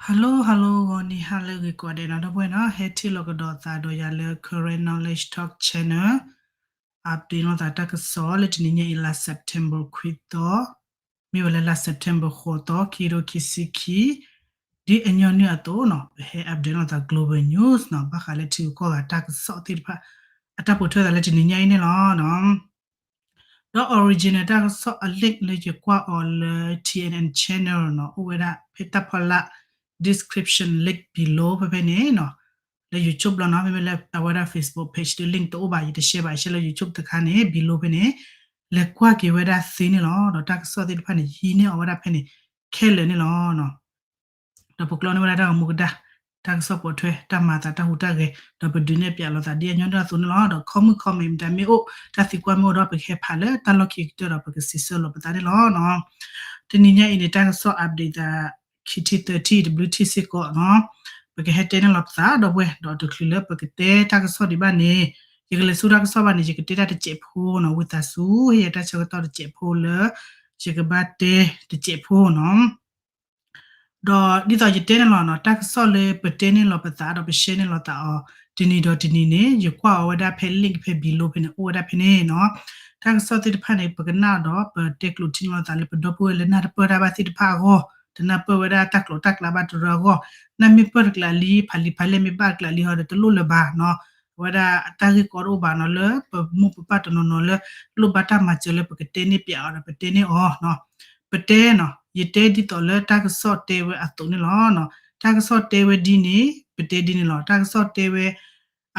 Hello hello ဂီၤနံၤဟါလၢအဂ့ၤကိးဂၤဒဲးနီၤ ဒီပုၢ်ဝဲၢ်နီၤ ဟဲထံၣ်လိာ်ကဒီးသးဒီးယၤလၢ Karen Knowledge Talk Channel update လိာ်သးတၢ်ကစီၣ်လၢတနံၤညါအံၤ လါ September ခွံသီ မ့ၢ်ဝဲလၢလါ September ဃိးသီ ခံကထိခံဆံခံ ဒ်အညီနုၢ်အသိးနီၤ ပဟဲ update လိာ်သး global news နီၤ ဘၣ်ဃးလၢထံဂုၤကီၢ်ဂၤတၢ်ကစီၣ်သ့ၣ်တဖၣ် အတၢ်ပိာ်ထွဲသးလၢတနံၤညါအံၤန့ၣ်လီၤ. ဒီး original တၢ်ကစီၣ်အ link လၢယကွၢ်အီၤလၢ T N N channel နီၤ အိၣ်ဝဲဒၣ်ဖဲတၢ်ဖီလာ် description link below ဖဲဖဲန့ၣ်နီၤ လၢ YouTube လီၤနီၤ မ့မ့ၢ်လၢအဝဲဒၣ် Facebook page ဒီး link တအိၣ်ဘၣ် ယတ share ဘၣ် ရှဲလၢ YouTube တခါန့ၣ် below ဖဲန့ၣ် လဲၤကွၢ်က့ၤဝဲဒၣ်သ့န့ၣ်လီၤ. ဒီးတၢ်ကစီၣ်သ့ၣ်တဖၣ်န့ၣ် ယဟံးန့ၢ်အီၤဝဲဒၣ်ဖဲန့ၣ် ခဲလၢာ်န့ၣ်လီၤ. ဒီးပကျီန့ၢ်ဝဲဒၣ်တၢ်ဂီၤမူကဒါ တၢ်ကစီၣ်ပိာ်ထွဲ တၢ်မၤသး တၢ်ဟူးတၢ်ဂဲၤ ဒီးပဒုးနဲၣ်ဖျါလိာ်သးဒ်အညီနုၢ်အသိးန့ၣ်လီၤ. ဒီး comment comment မ့ၢ်တၢ်မ့ၢ်အိၣ် တၢ်သံကွၢ်မ့ၢ်အိၣ်ဒီး ပကဟဲဖးလၢတၢ်လီၢ်ခံကတၢၢ်ဒီး ပကစံးဆၢလိာ်ပသးန့ၣ်လီၤ. တနံၤညါအံၤန့ၣ် တၢ်ကစီၣ် update သး ခံထံၣ်သၢထံၣ် တဘျုးထံၣ်စ့ၢ်ကီးနီၤ ပကဟဲတဲန့ၣ်လီၤပသး ဒီပုၢ်ဝဲၢ် ဒီးတချုးလၢပကတဲတၢ်ကစီၣ်ဒံးဘၣ်န့ၣ် ယကလဲၤဆူတၢ်ကစီၣ်ဘၣ်န့ၣ် ယကတဲတၢ်တစဲးဖိနီၤ ဝံသးစူၤ ဟ့ၣ်ယၤတၢ်ဆၢကတီၢ်တစဲးဖိလၢ ယကဘၣ်တဲတစဲးဖိနီၤ ဒီးဒ်သိးယတဲန့ၣ်လီၤနီၤ တၢ်ကစီၣ်လၢပတဲန့ၢ်လီၤပသးဒီးပ share န့ၢ်လီၤသးအီၤ တနံၤဒီးတနံၤန့ၣ် ယကွၢ်အီၤဝဲဒၣ်ဖဲ link ဖဲ below ဖဲန့ၣ် အိၣ်ဝဲဒၣ်ဖဲန့ၣ်နီၤ တၢ်ကစီၣ်သ့ၣ်တဖၣ်န့ၣ် ပကနၣ်ဒီး ပတဲကျိးထံန့ၢ်လီၤသးလၢပဒီပုၢ်ဝဲၢ်လၢနၢ်တပၢၢ်တၢ်ဘၣ်သ့ၣ်တဖၣ်အဂီၢ် တနၢ်ပၢၢ်ဝဲဒၣ်တၢ်ကျိးတၢ်ကျဲဘၣ်တရၢအဂီၢ် နၢ်မ့ၢ်ပၢၢ်တကျးလံ ဖးလံာ်ဖးလဲၢ်မ့ၢ်ဘၣ်တကျးလံဟီဒီး တလိၣ်လၢၤဘၣ်နီၤ အဝဲဒၣ်တၢ်ဂ့ၢ်ကီတအိၣ်ဘၣ်နီၤ လၢပမိၢ်ပပၢ်တနီၤနီၤလၢ လိၣ်ဘၣ်တၢ်မၤစၢၤလၢပကတဲန့ၢ်ပၠးအီၤဒီး ပတဲန့ၢ်အီၤနီၤ ပတဲနီၤ ယတဲဒ်သိးလၢတၢ်ကစီၣ်တဲဝဲအသိးန့ၣ်လီၤ. တၢ်ကစီၣ်တဲဝဲဒ်န့ၣ် ပတဲဒ်န့ၣ်လီၤ. တၢ်ကစီၣ်တဲဝဲ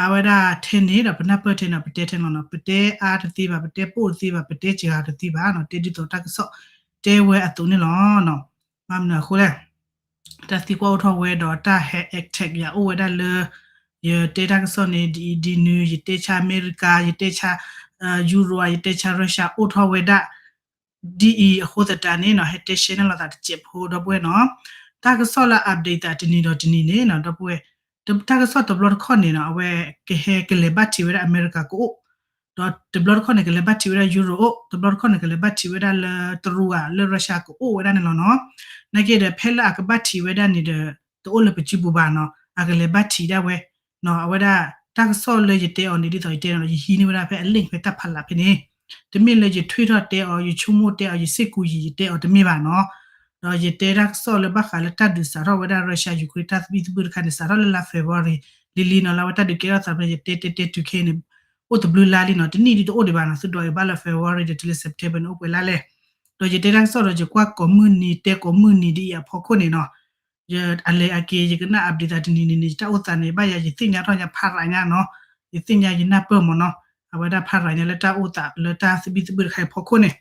အဝဲဒၣ်ထဲန့ၣ်ဒီး ပနၢ်ပၢၢ်ထဲန့ၣ် ပတဲထဲန့ၣ်လီၤနီၤ. ပတဲအါတသ့ဘၣ်, ပတဲပိၢ်တသ့ဘၣ်, ပတဲစှၤတသ့ဘၣ်နီၤ. တဲဒ်သိးတၢ်ကစီၣ်တဲဝဲအသိးန့ၣ်လီၤ. ဘၣ်မနုၤအဃိလဲၣ်, တၢ်သံကွၢ်အိၣ်ထီၣ်ဝဲဒီး တၢ်ဟဲ attack ယၤအိၣ်ဝဲဒၣ်လၢ ယတဲတၢ်ကစီၣ်န့ၣ် ဒ်အံၤဒ်နုၤ, ယတဲဆါအမဲရကၤ, ယတဲဆါ Europe, ယတဲဆါ Russia အိၣ်ထီၣ်ဝဲဒၣ် ဒ်အံၤအဃိသတးန့ၣ်နီၤ, ဟဲတဲရှဲန့ၢ်လိာ်သးတစဲးဖိ ဒီပုၢ်ဝဲၢ်နီၤ. တၢ်ကစီၣ်လၢ update သးတနံၤဒီးတနံၤန့ၣ်နီၤ ဒီပုၢ်ဝဲၢ်, တၢ်ကစီၣ်တဘျီတခီၣ်န့ၣ်နီၤ အဝဲကဟဲကလဲၤဘၣ်ထံးဝဲဒၣ်အမဲရကၤကအိၣ်, ဒီးတဘျီတခီၣ်န့ၣ် ကလဲၤဘၣ်ထံးဝဲဒၣ် Europe အိၣ်, တဘျီတခီၣ်န့ၣ် ကလဲၤဘၣ်ထံးဝဲဒၣ်လၢတရူးဧါ လၢ Russia ကအိၣ်ဝဲဒၣ်န့ၣ်လီၤနီၤ. နာ်က့ဒီးဖဲလၢအကဘၣ်ထံးဝဲဒၣ်န့ၣ်ဒီး တအိၣ်လၢပစုပူၤဘၣ်နီၤ, အကလဲၤဘၣ်ထံးဒၣ်ဝဲ အဝဲဒၣ်တၢ်ကစီၣ်လၢယတဲအီၤန့ၣ် ဒ်သိးယတဲန့ၣ်ဒီး ယဟံးန့ၢ်ဝဲဒၣ်ဖဲအ link ဖဲတၢ်ဖးလးဖဲန့ၣ်, တမ့ၢ်လၢယထွံၣ်ထီၣ်တဲအီၤ ယဆိကမိၣ်တဲအီၤ ယစ့ၢ်ကီးယံာ်ယတဲအီၤတမ့ၢ်ဘၣ်နီၤ. ဒီးယတဲတၢ်ကစီၣ်လၢဘၣ်ဃးလၢတၢ်ဒုးစးထီၣ်ဝဲဒၣ် Russia Ukraine တၢ်သဘံၣ်သဘုၣ်တခါန့ၣ် စးထီၣ်လၢလါ February လံၤလံၤနီၤ လၢအဝဲတၢ်ဒုးကဲထီၣ်သးဖဲ ယတဲတဲတဲတုၤခဲအံၤန့ၣ် အိၣ်တဘျုးလါလံနီၤ, တနံၣ်ဒ်တအိၣ်ဒံးဘၣ်နီၤ, သုဒိးအံၤဘၣ်လၢ February ဒီးတုၤလၢ September န့ၣ် အိၣ်ပှဲၤလါလဲၣ်. ဒီးယတဲတၢ်ကစီၣ်ဒီး ယကွၢ်ကိးမုၢ်နံၤ တဲကိးမုၢ်နံၤဒ်အံၤအဖီခိၣ်န့ၣ်နီၤ ယအလဲၤအက့ၤ ယကနၣ် update သးတနံၤနံၤန့ၣ် ယတၢ်အိၣ်သးန့ၣ် ဘၣ်ယၤ ယသ့ၣ်ညါထီၣ်ညါဖးရၤညါနီၤ, ယသ့ၣ်ညါယနၢ်ပၢၢ်မးနီၤ, အဝဲဒၣ်ဖးရၤညါလၢတၢ်အိၣ်သးလၢတၢ်သဘံၣ်သဘုၣ်တခါအံၤဖီခိၣ်န့ၣ်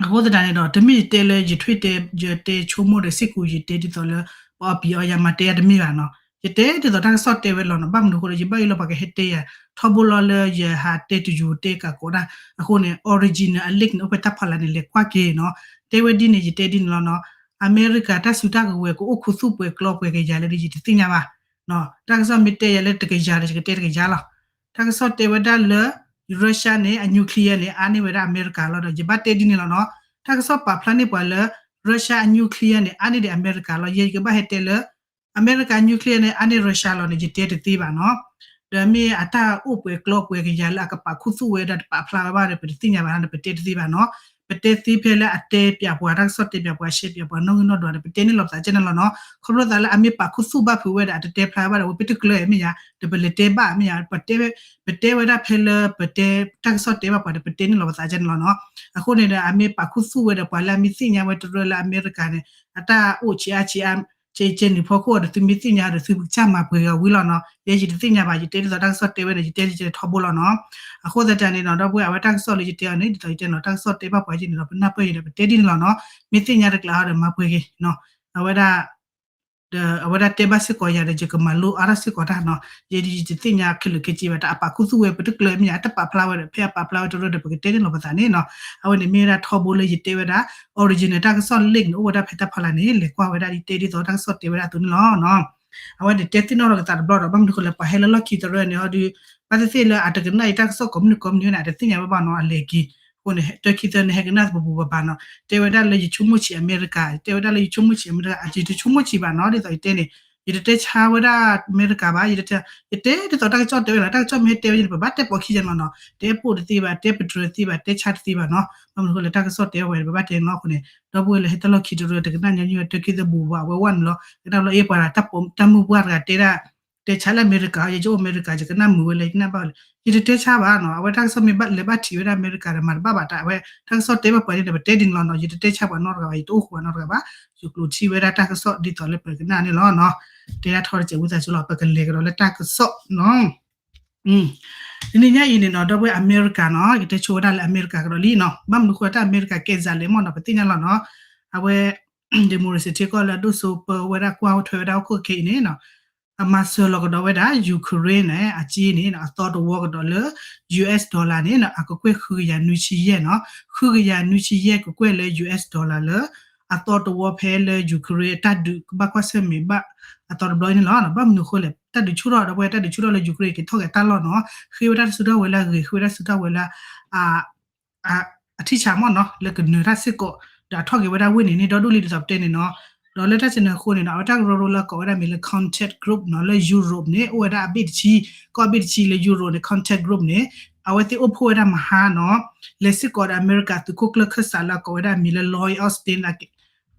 အဃိသတးန့ၣ်ဒီး တမ့ၢ်ယတဲလၢယထွံၣ်တဲ ယတဲဆိကမိၣ်ဒီးစ့ၢ်ကီး ယတဲဒ်သိးလၢ ပအီၣ်ပံၤအီယၤမၤတဲယၤတမ့ၢ်ဘၣ်နီၤ, ယတဲဒ်သိးတၢ်ကစီၣ်တဲဝဲလီၤနီၤ, ဘၣ်မနုၤအဃိဒီး ယဘၣ်အၢၣ်လီၤပှၤကဟဲတဲယၤ ထီဘိလီၤလၢယဟးတဲတယူၤတဲကးကိးတၢ်, အဃိန့ၣ် original အ link န့ၣ် အိၣ်ဖဲတၢ်ဖီလာ်န့ၣ် လဲၤကွၢ်က့ၤနီၤ, တဲဝဲဒ်န့ၣ် ယတဲဒ်န့ၣ်လီၤနီၤ, အမဲရကၤတၢ်စုတၢ်ကဝဲၤကအိၣ်ခူသူၣ်ပှဲၤကျီပှဲၤကယၤလဲၣ်ဒီး ယတသ့ၣ်ညါဘၣ်, တၢ်ကစီၣ်မ့ၢ်တဲယၤလၢတကယၤဒီး ယကတဲတကယၤလီၤ. တၢ်ကစီၣ်တဲဝဲဒၣ်လၢ Russia န့ၣ် အ nuclear န့ၣ် အါန့ၢ်ဝဲဒၣ်အမဲရကၤလီၤဒီး ယဘၣ်တဲဒ်န့ၣ်လီၤနီၤ. တၢ်ကစီၣ်ပာ်ဖျါန့ၢ်ပှၤလၢ Russia အ nuclear န့ၣ် အါန့ၢ်ဒံးအမဲရကၤလီၤ. ယဲယကဘၣ်ဟဲတဲလၢ အမဲရကၤ nuclear န့ၣ် အါန့ၢ် Russia လီၤန့ၣ် ယတဲတသ့ဘၣ်နီၤ. ဒီးမ့ၢ်အတၢ်အိၣ်ပှဲၤကျီပှဲၤကယၤလၢအကပာ်ခူသူၣ်ဝဲဒီးတပာ်ဖျါဝဲဘၣ်ဒီး ပတသ့ၣ်ညါဘၣ်နီၤ, ပတဲတသ့ဘၣ်နီၤ. ပတဲသ့ဖဲလၢအတဲပၠးပှၤ တၢ်ကစီၣ်တဲပၠးပှၤ ရှဲပၠးပှၤ နီၣ်ဂံၢ်နီၣ်ဒွးဒီး ပတဲန့ၢ်လီၤပသးကဲန့ၣ်လီၤနီၤ. ခီဖျိသးလၢအမ့ၢ်ပာ်ခူသူၣ်ဘၣ်ဖုးဝဲဒီး အတတဲဖျါဝဲဘၣ်ဒီး ဝဲပတကျၢၤမ့ၢ်ယါ ဒီးပလဲၤတဲဘၣ်မ့ၢ်ယါ ပတဲဝဲဒၣ်ဖဲလၢပတဲ တၢ်ကစီၣ်တဲဘၣ်ပှၤဒီး ပတဲန့ၢ်လီၤပသးကဲန့ၣ်လီၤနီၤ. အဃိန့ၣ်ဒီး အမ့ၢ်ပာ်ခူသူၣ်ဝဲဒီး ပှၤလၢအမ့ၢ်သ့ၣ်ညါဝဲတရၢလၢအမဲရကၤန့ၣ် အတၢ်အိၣ်ဆံးအါဆံးအါ ကဲကဲနုာ်ဖီခိၣ်ဒီး သုမ့ၢ်သ့ၣ်ညါဒီး သုကစၢ်မၤပှဲၤဂၤဝံၤလီၤနီၤ. ယဲယတသ့ၣ်ညါဘၣ်ယတဲဒ်သိးတၢ်ကစီၣ်တဲဝဲဒီး ယတဲယတဲထီဘိလီၤနီၤ. အဃိသတးန့ၣ်နီၤ ဒီပုၢ်ဝဲၢ် အဝဲတၢ်ကစီၣ်လၢယတဲအီၤန့ၣ် ဒ်သိးယတဲနီၤ တၢ်ကစီၣ်တဲဘၣ်ပှၤယဲန့ၣ်ဒီး ပနၢ်ပၢၢ်ယဲဒီး ပတဲဒ်န့ၣ်လီၤနီၤ. မ့ၢ်သ့ၣ်ညါတကျးဟီဒီးမၤပှဲၤဂ့ၤနီၤ. အဝဲဒၣ် ဒီးအဝဲဒၣ်တဲဘၣ်စ့ၢ်ကီးယၤဒီး ယကမၤလိအါထီၣ်စ့ၢ်ကီးတၢ်နီၤ. ယဲယတသ့ၣ်ညါခဲလၢာ်ခဲဆ့ဘၣ် တၢ်အပာ်ခူသူၣ်ဝဲ ပတကျၢၤမ့ၢ်ယါ အတပာ်ဖျါဝဲဒီး ဖဲအပာ်ဖျါဝဲတရၢဒီး ပကတဲန့ၢ်လီၤပသးန့ၣ်နီၤ. အဝဲန့ၣ်မ့ၢ်ဝဲဒၣ်ထီဘိလၢယတဲဝဲဒၣ် original တၢ်ကစီၣ် link န့ၣ် အိၣ်ဝဲဒၣ်ဖဲတၢ်ဖီလာ်န့ၣ် လဲၤကွၢ်ဝဲဒၣ်ဒ်တဲဒ်သိးတၢ်ကစီၣ်တဲဝဲဒၣ်အသိးန့ၣ်လီၤနီၤ. အဝဲန့ၣ်တဲသ့ၣ်နီၣ်ထီၣ်ကသးတဘျီဒီး ဘၣ်မနုၤဃိလဲၣ် ပှၤဟဲလၢလီၢ်ခံတရၢန့ၣ် ဟီဒီး ဘၣ်သ့ၣ်သ့ၣ်လၢအတကနၣ်အံၤတၢ်ကစီၣ်ကိးမုၢ်နံၤကိးမုၢ်နံၤဝဲန့ၣ် အတသ့ၣ်ညါဝဲဘၣ်နီၤ အလဲၤက့ၤ အဃိန့ၣ် တၢ်ခံသၢန့ၣ် ဟဲကနၣ်သပှၢ်ပူၤပၤပၤနီၤ, တဲဝဲဒၣ်လၢယဆိကမိၣ်ဆံးအမဲရကၤ, တဲဝဲဒၣ်လၢယဆိကမိၣ်ဆံးအမဲရကၤ, ယတဆိကမိၣ်ဆံးဘၣ်နီၤ, ဒ်သိးယတဲန့ၣ် ယတတဲဆါဝဲဒၣ်အမဲရကၤဘၣ်, ယတဲဒ်သိးတၢ်ကစီၣ်တဲဝဲလီၤ, တၢ်ကစီၣ်မ့ၢ်ဟဲတဲဝဲန့ၣ် ပဘၣ်တဲပိာ်ခံယဲနီၤနီၤ, တဲပိာ်တသ့ဘၣ်, တဲပတြၢၤတသ့ဘၣ်, တဲဆါတသ့ဘၣ်နီၤ, ဘၣ်မနုၤအဃိလဲၣ် တၢ်ကစီၣ်တဲဝဲ ပဘၣ်တဲနီၤအဃိန့ၣ် ဒီပုၢ်ဝဲၢ်လၢဟဲတၢ်လီၢ်ခံတရၢ တကနၣ်ညီနုၢ်တၢ်ခံသၢပူၤဘၣ် အဝဲဝဲန့ၣ်လီၤ, ကနၣ်လီၤအ့ၣ်ပှၤတၢ်မုၢ်ပှၢ်တဂၤတဲဒၣ် တဲဆါလၢအမဲရကၤ ယကအိၣ်အမဲရကၤ ယကနၣ်မုာ်ဝဲလၢယကနၣ်ဘၣ်ဝဲလၢ ယတတဲဆါဘၣ်နီၤ, အဝဲတၢ်ကစီၣ်မ့ၢ်ဘၣ်လဲၤဘၣ်ထံးဝဲဒၣ်အမဲရကၤဒီးမၤတဘၣ်ဘၣ်တၢ်, အဝဲတၢ်ကစီၣ်တဲဘၣ်ပှၤန့ၣ်ဒီး ပတဲဒ်န့ၣ်လီၤနီၤ, ယတတဲဆါပှၤနီတဂၤဘၣ်, ယတအိၣ်ဃုာ်ပှၤနီတဂၤဘၣ်, ယကျိးထံၣ်ဝဲဒၣ်တၢ်ကစီၣ်ဒ်သိးလၢပကနၣ်န့ၣ်လီၤနီၤ, တဲဒၣ်ထီၣ်တစဲးဝံသးစူၤလီၤ, ပကလဲၤကဒီးလၢတၢ်ကစီၣ်နီၤ တနံၤညါအံၤန့ၣ်နီၤ ဒီပုၢ်ဝဲၢ်အမဲရကၤနီၤ, ယတဲဆိဝဲဒၣ်လၢအမဲရကၤကဒီးလံနီၤ, ဘၣ်မနုၤဃိတၢ်အမဲရကၤကဲစးလဲၣ်မ့ၢ်နီၤ, ပသ့ၣ်ညါလီၤနီၤ, အဝဲ democracy ထံကီၢ်လၢအဒိၣ်စိပၢဝဲဒၣ်ကွၢ်ထွဲဝဲဒၣ်ဟီၣ်ခိၣ်ခဲအံၤန့ၣ်နီၤ, အမၤစၢၤလီၤကဒီးဝဲဒၣ် Ukraine န့ၣ် အစ့န့ၣ် အသီတဝီကဒီးလၢ US dollar န့ၣ်နီၤ, အကကွဲၢ်ဃုကယၤနွံဆံယဲၢ်နီၤ, ဃုကယၤနွံဆံယဲၢ်ကကွဲၢ်လၢ US dollar လၢ အသီတဝီဖဲလၢ Ukraine တၢ်ဒုးကဘၣ်ကွၢ်ဆၢၣ်မဲာ်ဘၣ်အသီတဘျီအံၤန့ၣ်လီၤ. ဘၣ်မနုၤအဃိလဲၣ်, တၢ်ဒုးဆူၣ်ထီၣ်ဒီး ပဝဲတၢ်ဒုးဆူၣ်ထီၣ်လၢ Ukraine က့ၤထီၣ်က့ၤတၢ်လီၢ်နီၤ, ဃ့ဝဲဒၣ်တၢ်စုတၢ်ဝဲၤလၢအဂ့ၤ, ဃ့ဝဲဒၣ်စုတၢ်ဝဲၤလၢ အထံၣ်ဆးမ့ၢ်နီၤ, လၢကနၢၤတၢ်စ့ၢ်ကီး, ဒီးအထီၣ်က့ၤဝဲဒၣ်ဝ့ၢ်န့ၣ် န့ၢ်ဒီဒူၣ်လံဒ်သိးပတဲန့ၣ်နီၤ. ဒီးလၢတၢ်စံးန့ၣ်အဃိန့ၣ်နီၤ, အဝဲတၢ်ကရၢကရိလၢကိးဝဲဒၣ်မ့ၢ်လၢ contact group နီၤ, လၢ Europe န့ၣ် အိၣ်ဝဲဒၣ်အဘ့ၣ်တဆံ, ကီၢ်အဘ့ၣ်တဆံလၢ Europe န့ၣ် contact group န့ၣ် အဝဲသ့ၣ်အိၣ်ဖှိၣ်ဝဲဒၣ်မဟါနီၤ, လဲၤစ့ၢ်ကီးဒီးအမဲရကၤသုးခိၣ်ကျၢၢ်ခၢၣ်စးလၢအကိးဝဲဒၣ်မ့ၢ်လၢ Lloyd Austin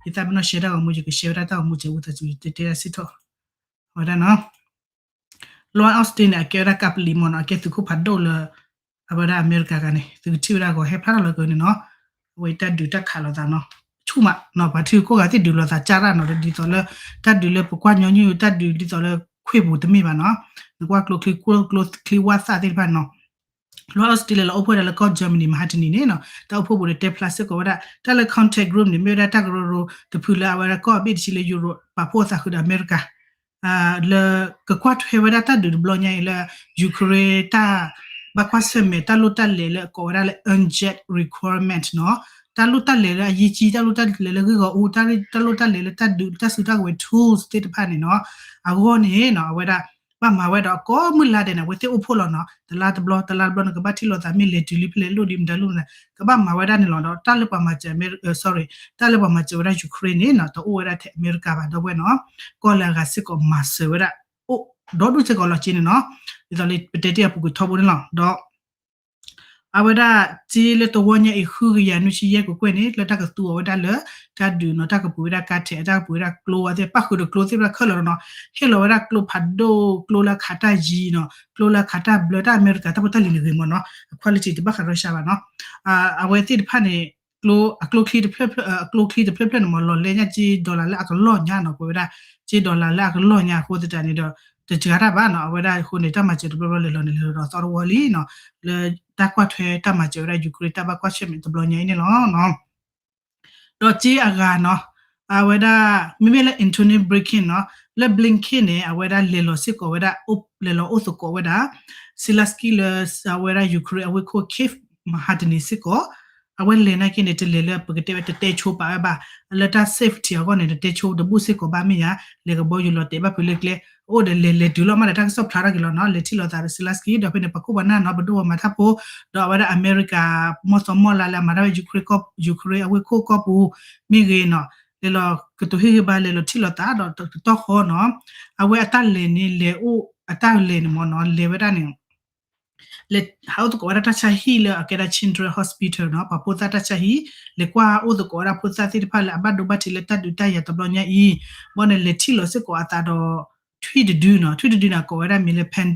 ယသးပ့ၤနီၣ် share တၢ်ဂီၤမူ ယက share ဝဲဒၣ်တၢ်ဂီၤမူစဲးဝံသးစူၤ ယတဲတဲဒၣ်စံးထီၣ်ဝဲဒၣ်နီၤ. Lloyd Austin န့ၣ် အကဲဝဲဒၣ်ကးပလံၤမ့ၢ်နီၤ, အကဲသုးခိၣ်ဖးဒိၣ်လၢ အဝဲဒၣ်အမဲရကၤဂၤန့ၣ် သုကထံၣ်ဝဲဒၣ်ဂီၤဟဲဖျါထီၣ်လီၤကန့ၣ်နီၤ, အဝဲအံၤတၢ်ဒုးတၢ်ခးလိာ်သးနီၤ, ဆူၣ်မးနီၤ, ပှၤထံဂုၤကီၢ်ဂၤသ့ၣ်ဒုးလိာ်သးကၢ်ရၣ်နီၤ, ဒ်သိးလၢ တၢ်ဒုးလၢပကွၢ်ညီနုၢ်တၢ်ဒုးဒ်သိးလၢခွ့ၣ်ပူၤတမ့ၢ်ဘၣ်နီၤ, နကွၢ်ကျိချံ ကျိချံဝါသၣ်သ့ၣ်တဖၣ်နီၤ Lloyd Austin လဲၤလီၤအိၣ်ဖှိၣ်ဝဲဒၣ်လၢကီၢ် Germany မဟါတနံၤန့ၣ်နီၤ, တၢ်အိၣ်ဖှိၣ်ပူၤန့ၣ် တဲဖျါစ့ၢ်ကီးဝဲဒၣ် တၢ်လၢ contact group န့ၣ် မ့ၢ်ဝဲဒၣ်တၢ်ကရၢကရိတဖုလၢအဝဲဒၣ်ကီၢ်အဘ့ၣ်တဆံလၢ Europe ပာ်ဖှိၣ်အသးဃုာ်ဒီးအမဲရကၤ လၢကကွၢ်ထွဲဝဲဒၣ်တၢ်ဒုးတဘျီညါအံၤလၢ Ukraine တၢ်ဘၣ်ကွၢ်ဆၢၣ်မဲာ်တၢ်လိၣ်တၢ်လဲၤလၢအကိးဝဲဒၣ်လၢ urgent requirement နီၤ, တၢ်လိၣ်တၢ်လဲၤလၢအရေးကြီး, တၢ်လိၣ်တၢ်လဲၤလၢဂ့ၢ်ဂီၢ်အူ, တၢ်လိၣ်တၢ်လဲၤလၢတၢ်ဒုးတၢ်စုတၢ်ကဝဲၤ tools သ့ၣ်တဖၣ်န့ၣ်နီၤ, အဂီၢ်န့ၣ်နီၤ အဝဲဒၣ် ဘၣ်မၤဝဲဒီးကိးမုၢ်လါဒဲးန့ၣ် အဝဲသ့ၣ်အိၣ်ဖှိၣ်လီၤနီၤ, တလါတဘျီ တလါတဘျီန့ၣ် ကဘၣ်ထံၣ်လိာ်သးမ့ၢ်လဲၤတုၤလံဖဲလဲၣ် လိၣ်လံမတၤလိၣ်န့ၣ် ကဘၣ်မၤဝဲဒၣ်န့ၣ်လီၤ. ဒီးတၢ်လၢပှၤမၤစၢၤ sorry တၢ်လၢပှၤမၤစၢၤဝဲဒၣ် Ukraine န့ၣ်နီၤ တအိၣ်ဝဲဒၣ်ထဲအမဲရကၤဘၣ် ဒီပုၢ်ဝဲၢ်နီၤ, ကီၢ်လၢအဂၤစ့ၢ်ကီးမၤစၢၤဝဲဒၣ် အိၣ်ဒီဒူၣ်စ့ၢ်ကီးလီၤက့န့ၣ်နီၤ, ဒ်သိးလၢပတဲတ့ၢ်အပူၤကွံာ်ထီဘိန့ၣ်လီၤ. ဒီး အဝဲဒၣ်စ့လၢတဝီညါအံၤ ဃုကယၤနွံဆံယဲၢ်ကကွဲၢ်န့ၣ် လၢတၢ်ကသူအီၤဝဲဒၣ်လၢ တၢ်ဒုးနီၤ တၢ်ကပူၤဝဲဒၣ်ကါထဲး တၢ်ကပူၤဝဲဒၣ်ကျိအဝဲသ့ၣ် ပၣ်ဃုာ်ဒီးကျိသ့ၣ်တဖၣ်ခဲလၢာ်လီၤနီၤ, ဟ့ၣ်လီၤဝဲဒၣ်ကျိဖးဒိၣ် ကျိလၢအခးတၢ်ယံၤနီၤ ကျိလၢအခးတၢ်ဘျၢ တၢ်အမဲရကၤ တၢ်ဖိတၢ်လံၤန့ၣ်ဂ့ၤမ့ၢ်နီၤ, အ quality တဘၣ်ဃး Russia ဘၣ်နီၤ, အဝဲသ့ၣ်တဖၣ်န့ၣ် ကျိ အကျိချံတဖျၢၣ်ဖျၢၣ် အကျိချံတဖျၢၣ်ဖျၢၣ်န့ၣ်မ့ၢ် လီၤလဲညါက့ dollar လၢအကလီၢ်ညါနီၤ ကွဲးဝဲဒၣ် က့ dollar လၢအကလီၢ်ညါအဃိသတးန့ၣ်ဒီး တစှၤတၢ်ဘၣ်နီၤ, အဝဲဒၣ်အဃိန့ၣ် တၢ်မၤစၢၤတဘျီဘျီလဲၤလီၤန့ၣ် လဲၤလီၤဒီးသီတဝီလံနီၤ, လၢတၢ်ကွၢ်ထွဲတၢ်မၤစၢၤဝဲဒၣ် Ukraine တၢ်ဘၣ်ကွၢ်ဆၢၣ်မဲာ်တဘျီညါအံၤန့ၣ်လီၤ. ဒီးစ့အဂၤနီၤ, အဝဲဒၣ် မ့မ့ၢ်လၢ Antony Blinken နီၤ, လၢ Blinken န့ၣ် အဝဲဒၣ်လဲၤလီၤစ့ၢ်ကီးဝဲဒၣ် လဲၤလီၤအိၣ်သကိးဝဲဒၣ် Zelensky လၢ အဝဲဒၣ် Ukraine အဝ့ၢ်ခိၣ် Kyiv မဟါတနံၤစ့ၢ်ကီး, အဝဲလဲၤနာ်က့န့ၣ် တလဲၤလၢပကတဲဝဲတတဲဆိပာ်ဝဲဘၣ်, လၢတၢ် safety အဂီၢ်န့ၣ် တတဲဆိတဘူၣ်စ့ၢ်ကီးဘၣ်မ့ၢ်ယါ, လဲၤကဘီယူၤလီၤတဲာ်ဘၣ်ဖုးလၢကျဲ အိၣ်ဒီးလဲၤလဲၤတုၤလီၤမးဒီးတၢ်ကစီၣ်ဖျါထီၣ်က့ၤလီၤနီၤ, လဲၤထံၣ်လိာ်သးဒီး Zelensky ဒီးဖဲန့ၣ် ပှၤခိၣ်ပှၤနၢ်နီၤ ပဒိၣ်ပှၤမၤတၢ်ဖိ, ဒီးအဝဲဒၣ်အမဲရကၤ မီၢ်သီမီၢ်လါလၢအမၤတၢ်ဝဲ Ukraine ကီၢ်ပူၤ, Ukraine အဝ့ၢ်ခိၣ်ကီၢ်ပူၤ မ့ၢ်ဂ့ၤနီၤ, လဲၤလီၤကတိၤဟ့ၣ်ဂံၢ်ဘါ လဲၤလီၤထံၣ်လိာ်သးဒီးတတီၢ်ဃီနီၤ, အဝဲအတၢ်လဲၤန့ၣ် လဲၤအိၣ်အတၢ်လဲၤန့ၣ်မ့ၢ်နီၤ လဲၤဝဲဒၣ်န့ၣ် လဲၤဟးအိၣ်သကိးဝဲဒၣ်တၢ်ဆါဟံၣ်လၢအကဲဒၣ် Children's Hospital နီၤ, ပှၤဖိသၣ်တၢ်ဆါဟံၣ်, လဲၤကွၢ်အိၣ်သကိးဝဲဒၣ်ဖိသၣ်သ့ၣ်တဖၣ်လၢအဘၣ်ဒိဘၣ်ထံးလၢတၢ်ဒုးတၢ်ယၤတဘျီညါအံၤ, ဘီန့ၣ်လဲၤထံၣ်လိာ်စ့ၢ်ကီးအသးဒီး ထွံၣ်တဒုနီၤ, ထွံၣ်တဒုန့ၣ် အကိးဝဲဒၣ်မ့ၢ်လၢ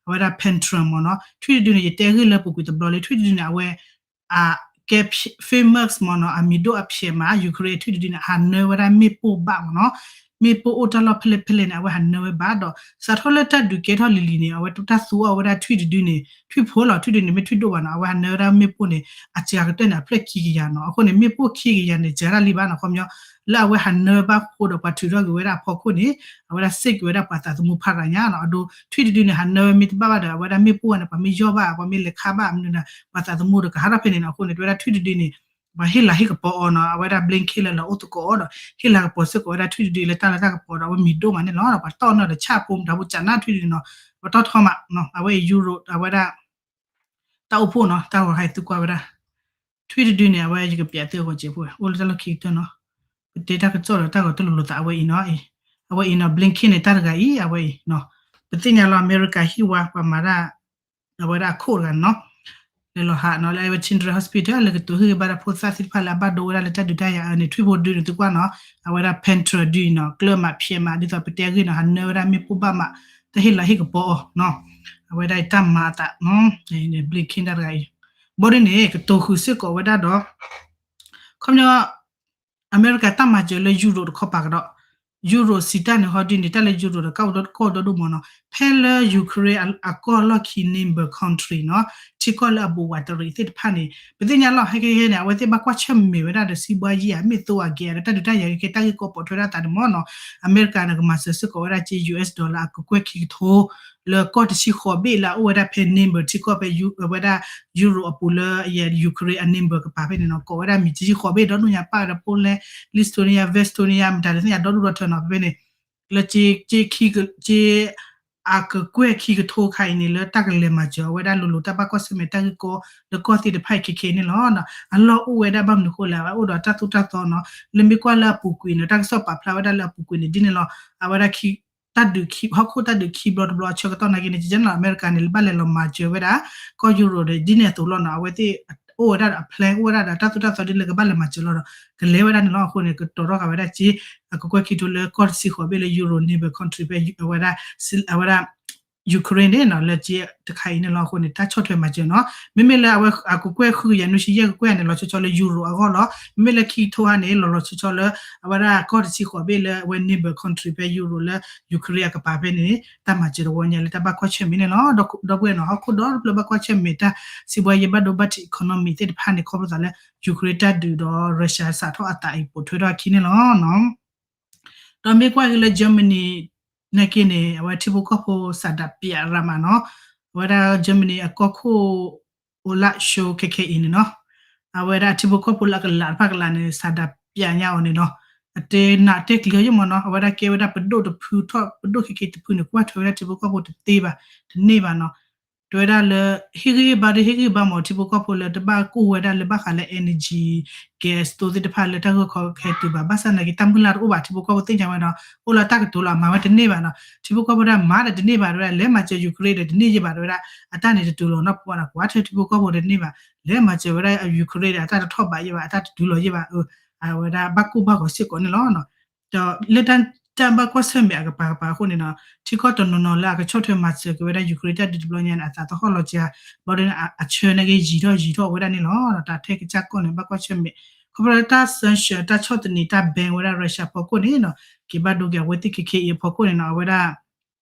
အဝဲဒၣ် Patron မ့ၢ်နီၤ, ထွံၣ်တဒုန့ၣ် ယတဲဂ့ၢ်လၢပူၤကွံာ်တဘျီလၢ ထွံၣ်တဒုန့ၣ် အဝဲ အကဲ famous မ့ၢ်နီၤ, အမံၤဒိၣ်အဖျဲးမး Ukraine ထွံၣ်တဒုန့ၣ် အဟးနၢဝဲဒၣ်မ့ၣ်ပိၢ်ဘၣ်မ့ၢ်နီၤ, မ့ၣ်ပိၢ်အိၣ်တၢ်လီၢ်ဖဲလဲၣ်ဖဲလဲၣ်န့ၣ် အဝဲဟးနၢဝဲဘၣ်ဒီး စးထီၣ်လၢတၢ်ဒုးကဲထီၣ်လံၤလံၤန့ၣ် အဝဲတၢ်သူအီၤဝဲဒၣ်ထွံၣ်တဒုန့ၣ် ထွံၣ်ဖိလီၤ, ထွံၣ်တဒုန့ၣ် မ့ၢ်ထွံၣ်ဒိၣ်ဘၣ်နီၤ, အဝဲဟးနၢဝဲဒၣ်မ့ၣ်ပိၢ်န့ၣ် အစှၤကတၢၢ်န့ၣ် အဖျၢၣ်ခံကယၤနီၤ, အဃိန့ၣ် မ့ၣ်ပိၢ်ခံကယၤန့ၣ် စှၤတၢ်လံဘၣ်နီၤ, ခီပညီ လၢအဝဲဟးနၢဝဲဘၣ်ဃိဒီးပှၤထုးထီၣ်က့ၤဝဲဒၣ်အဖီခိၣ်န့ၣ် အဝဲဒၣ်စ့ၢ်က့ၤဝဲဒၣ်ပှၤသးသမူဖးရၤညါနီၤ, အဒိ ထွံၣ်တဒုန့ၣ် ဟးနၢဝဲမ့ၢ်တဘၣ်ဘၣ်ဒီး အဝဲဒၣ်မ့ၣ်ပိၢ်န့ၣ် ပှၤမ့ၢ်ယီၢ်ဘၣ် ပှၤမ့ၢ်လဲၤခးဘၣ်မနုၤန့ၣ် ပှၤသးသမူဒီးကဟးထီၣ်ဖဲန့ၣ်နီၤ, အဃိန့ၣ် တဲဝဲဒၣ်ထွံၣ်တဒုန့ၣ် ပှၤဟ့ၣ်လၤဟ့ၣ်ကပီၤအီၤနီၤ, အဝဲဒၣ် Blinken လၢလီၤအိၣ်သကိးအီၤဒီး ဟ့ၣ်လၤကပီၤစ့ၢ်ကီးဝဲဒၣ်ထွံၣ်တဒုလၢတၢ်လၤတၢ်ကပီၤဒီး အဝဲမံၤဒိၣ်မးန့ၣ်လီၤ, ပှၤတီၢ်နီၣ်ဒီးဆၣ်ဖိမတၤဖိကနၣ်ထွံၣ်တဒုနီၤ, ပှၤတီၢ်ထီမး, အဝဲအံၤ Europe အဝဲဒၣ် တၢ်အိၣ်ဖှိၣ်နီၤ, တၢ်ဂီၤဟဲသုကွၢ်ဝဲဒၣ် ထွံၣ်တဒုန့ၣ် အဝဲယကပျးသုအဂီၢ်စ့ၢ်ဖိ အိၣ်လၢတၢ်လီၢ်ခံကတၢၢ်နီၤ, ပတဲတၢ်ကစီၣ်ဒီးတၢ်ဂီၤတလိၤလိၤသး အဝဲအံၤနီၤ, အဝဲအံၤနီၤ Blinken န့ၣ် တၢ်တဂၤအံၤ အဝဲအံၤနီၤ, ပသ့ၣ်ညါလီၤအမဲရကၤဟံၣ်ဝါ ပှၤမၤတၢ် အဝဲဒၣ်အခိၣ်တဂၤနီၤ, လဲၤလီၤဟးနီၤ လၢအဝဲ Children's Hospital လၢကတိၤဟ့ၣ်ဂံၢ်ဘါဒီးဖိသၣ်သ့ၣ်တဖၣ်လၢအဘၣ်ဒိဝဲဒၣ်လၢတၢ်ဒုးတၢ်ယၤအၢန့ၣ် ထွံၣ်ဖိဒုန့ၣ်သုကွၢ်နီၤ, အဝဲဒၣ် pantry ဒုနီၤ ကျၢၢ်မးဖျဲးမး ဒ်သိးပတဲအဂ့ၢ်နီၤ ဟးနၢဝဲဒၣ်မ့ၣ်ပိၢ်ဘၣ်မး တၢ်ဟ့ၣ်လီၤဟ့ၣ်ကပီၤအီၤနီၤ, အဝဲဒၣ်တၢ်မၤအသး Blinken တၢ်တဂၤအံၤ, ဘီဒ်န့ၣ် ကတိၤဃုာ်စ့ၢ်ကီးဝဲဒၣ်ဒီး ခီပညီ အမဲရကၤတၢ်မၤစၢၤလၢ Europe တခီပၤကဒီး, Europe စံးတၢ်န့ၣ်ဟီဒ်န့ၣ် တၢ်လၢ Europe ဒီးကအိၣ်ဒီဒိၣ်မးနီၤ, ဖဲလၢ Ukraine အကီၢ်လီၢ်ခံ neighbor country နီၤ, ထံကီၢ်လၢအဘူးဝးတရံးသ့ၣ်တဖၣ်န့ၣ် ပသ့ၣ်ညါလီၤ ဟဲက့ဟဲန့ၣ် အဝဲသ့ၣ်ဘၣ်ကွၢ်ဆၢၣ်မဲာ်ဝဲဒၣ်ဒီး စံးဘှါယံၤဧါ မ့ၢ်သိဧါကဲဧါ ဒီးတၢ်ဒုးတၢ်ယၤကဲ တၢ်ဂ့ၢ်ကီပိာ်ထွဲဒၣ်သးန့ၣ်မးနီၤ, အမဲရကၤန့ၣ် ကမၤစၢၤစ့ၢ်ကီးဝဲဒၣ်က့ US dollar အကကွဲၢ်ခံကထိ လၢကီၢ်တဆံဃိးဘ့ၣ်လၢအအိၣ်ဝဲဒၣ်ဖဲ neighbor ထံကီၢ်ဖဲ ဝဲဒၣ် Europe အပူၤလၢ Ukraine အ neighbor ကပၤဖဲန့ၣ်နီၤ, ကိးဝဲဒၣ်မံၤတဆံဃိးဘ့ၣ်ဒီဒူၣ်ညါ ပာ်ဝဲဒၣ် Poland, Lithuania, Estonia မတၤတသ့ၣ်ညါဒီဒူၣ်ဒီထၢနီၤ ဖဲဖဲန့ၣ်, လၢ က့ အကကွဲၢ်ခံကထိခါအံၤန့ၣ် လၢတၢ်ကလဲၤမၤစၢၤအဝဲဒၣ်လိၤလိၤ တၢ်ဘၣ်ကွၢ်ဆၢၣ်မဲာ်တၢ်ဂ့ၢ်ကီလၢကီၢ်သ့ၣ်တဖၣ်အံၤခဲခဲအံၤန့ၣ်လီၤ. အလီၢ်အိၣ်ဝဲဒၣ်ဘၣ်မနုၤဃိလဲၣ် အဝဲအိၣ်ဒီးတၢ်သိၣ်တၢ်သီနီၤ, လၢမ့ၢ်ကွၢ်လၢအပူၤကွံာ်န့ၣ် တၢ်ကစီၣ်ပာ်ဖျါဝဲဒၣ်လၢအပူၤကွံာ်န့ၣ် ဒ်န့ၣ်လီၤ. အဝဲဒၣ် တၢ်ဒုး ဟီၣ်ခိၣ်တၢ်ဒုးခံဘျီတဘျီအဆၢကတီၢ်နာ်က့န့ၣ် ကကဲနီၤ အမဲရကၤန့ၣ် လၢဘၣ်လဲၤလီၤမၤစၢၤဝဲဒၣ် ကီၢ်ယူရိၤဒီး ဒ်န့ၣ်အသိးလီၤနီၤ, အဝဲသ့ၣ် အိၣ်ဝဲဒၣ်ဒီး အ plan အိၣ်ဝဲဒၣ်ဒီး တၢ်သိၣ်တၢ်သီဒ်လၢကဘၣ်လဲၤမၤစၢၤလီၤဒီး ကလဲၤဝဲဒၣ်န့ၣ်လီၤ. အဃိန့ၣ် ကတီၤထီၣ်ဃာ်ဝဲဒၣ်က့ အကကွဲၢ်ခံကထိလၢကီၢ်တဆံဃိးဘ့ၣ်လၢ Euro neighbor country ဖဲအဝဲဒၣ် အဝဲဒၣ် Ukraine န့ၣ်နီၤ လၢက့တခါအံၤန့ၣ်လီၤ. အဃိန့ၣ် တၢ်ဆီၣ်ထွဲမၤစၢၤနီၤ, မ့မ့ၢ်လၢအဝဲအကကွဲၢ်ဃုကယၤနွံဆံယဲၢ်ကကွဲၢ်န့ၣ် လီၤဆီဆီလၢ Euro အဂီၢ်လီၤ. မ့မ့ၢ်လၢခံကထိဟါန့ၣ် လီၤလီၤဆီဆီလၢ အဝဲဒၣ်ကီၢ်တဆံဃိးဘ့ၣ်လၢအဝဲ neighbor country ဖဲ Euro လၢ Ukraine အကပၤဖဲန့ၣ် တၢ်မၤစၢၤတဝီညါလၢတၢ်ဘၣ်ကွၢ်ဆၢၣ်မဲာ်န့ၣ်လီၤ. ဒီပုၢ်ဝဲၢ်နီၤ ဟီၣ်ခိၣ်ဒီတဖျၢၣ်ဘၣ်ကွၢ်ဆၢၣ်မဲာ်တၢ် စံးဘှါယဲဘၣ်ဒိဘၣ်ထံး economy သ့ၣ်တဖၣ်န့ၣ် ခီဖျိသးလၢ Ukraine တၢ်ဒုးဒီး Russia စးထီၣ်အသးအံၤပိာ်ထွဲထီၣ်အခံန့ၣ်လီၤ. ဒီးမ့ၢ်ကွၢ်က့ၤလၢ Germany နာ်က့န့ၣ် အဝဲထံဖိကီၢ်ဖိစးဒးပျးရၤမးနီၤ, အဝဲဒၣ် Germany အကီၢ်ခိၣ် Olaf Scholz ခဲခဲအံၤန့ၣ်နီၤ, အဝဲဒၣ်ထံဖိကီၢ်ဖိလၢအကလးတဖၣ်ကလးန့ၣ် စးဒးပျးညါအီၤန့ၣ်နီၤ, အတဲနးတဲကျၢၤယဲၢ်မးနီၤ, အဝဲဒၣ်ကဲဝဲဒၣ်ပဒိၣ်တဖုထီၣ် ပဒိၣ်ခဲခဲတဖုန့ၣ် ကွၢ်ထွဲဝဲဒၣ်ထံဖိကီၢ်ဖိတသ့ဘၣ်, တန့ၢ်ဘၣ်နီၤ. တဲဝဲဒၣ်လၢ ဟ့ၣ်ဂံၢ်ဟ့ၣ်ဘါဒီးဟ့ၣ်ဂံၢ်ဟ့ၣ်ဘါမး ထံဖိကီၢ်ဖိလၢတဘၣ်ကူၣ်ဝဲဒၣ်လၢဘၣ်ဃးလၢ energy, gas သိသ့ၣ်တဖၣ်လၢတၢ်ဂၢၢ်ခီခဲတုၤဘၣ်, ဘၣ်ဆၣ်နာ်က့တၢ်မုၢ်လၢ်တအိၣ်ဘၣ် ထံဖိကီၢ်ဖိသ့ၣ်ညါဝဲဒီး အိၣ်လၢတၢ်ကတိၤလီၤ အမၤဝဲတန့ၢ်ဘၣ်နီၤ, ထံဖိကီၢ်ဖိဒၣ်မၤဒီးတန့ၢ်ဘၣ် တဲဝဲဒၣ် လဲၤမၤစၢၤ Ukraine ဒီးတန့ၢ်ယဲၢ်ဘၣ် တဲဝဲဒၣ် အတၢ်န့ၣ်တတုၤလီၤနီတပူၤဘၣ်နီၤ, ကွၢ်ထွဲထံဖိကီၢ်ဖိတန့ၢ်ဘၣ်, လဲၤမၤစၢၤဝဲဒၣ် Ukraine ဒီးအတၢ်တထီၣ်ဘးယဲၢ်ဘၣ် အတၢ်တတုၤလီၤယဲၢ်ဘၣ်, အဝဲဒၣ်ဘၣ်ကူၣ်ဘၣ်ဂီၤစ့ၢ်ကီးန့ၣ်လီၤ. ဒီးလၢတၢ်ဘၣ်ကွၢ်ဆၢၣ်မဲာ်အကပၤကပၤအဃိန့ၣ်နီၤ, ထံကီၢ်တနီၤနီၤလၢအကဆီၣ်ထွဲမၤစၢၤက့ၤဝဲဒၣ် Ukraine တၢ်ဒုးတဘျီညါန့ၣ် အသးသဟီၣ်လီၤစှၤ, ဘၣ်ဒီးအဆၢနာ်က့ယံာ်ထီၣ်ယံာ်ထီၣ်ဝဲဒၣ်န့ၣ်လီၤ. တၢ်ထဲကစၢ်ကီၢ်န့ၣ် ဘၣ်ကွၢ်ဆၢၣ်မဲာ် ခီဖျိလၢတၢ် sanction တၢ်ဆီၣ်သနံးတၢ် ban ဝဲဒၣ် Russia ဖီခိၣ်န့ၣ်နီၤ, က့ၤဘၣ်ဒိက့ၤအဝဲသ့ၣ်ခဲခဲအံၤအဖီခိၣ်န့ၣ်နီၤ, အဝဲဒၣ်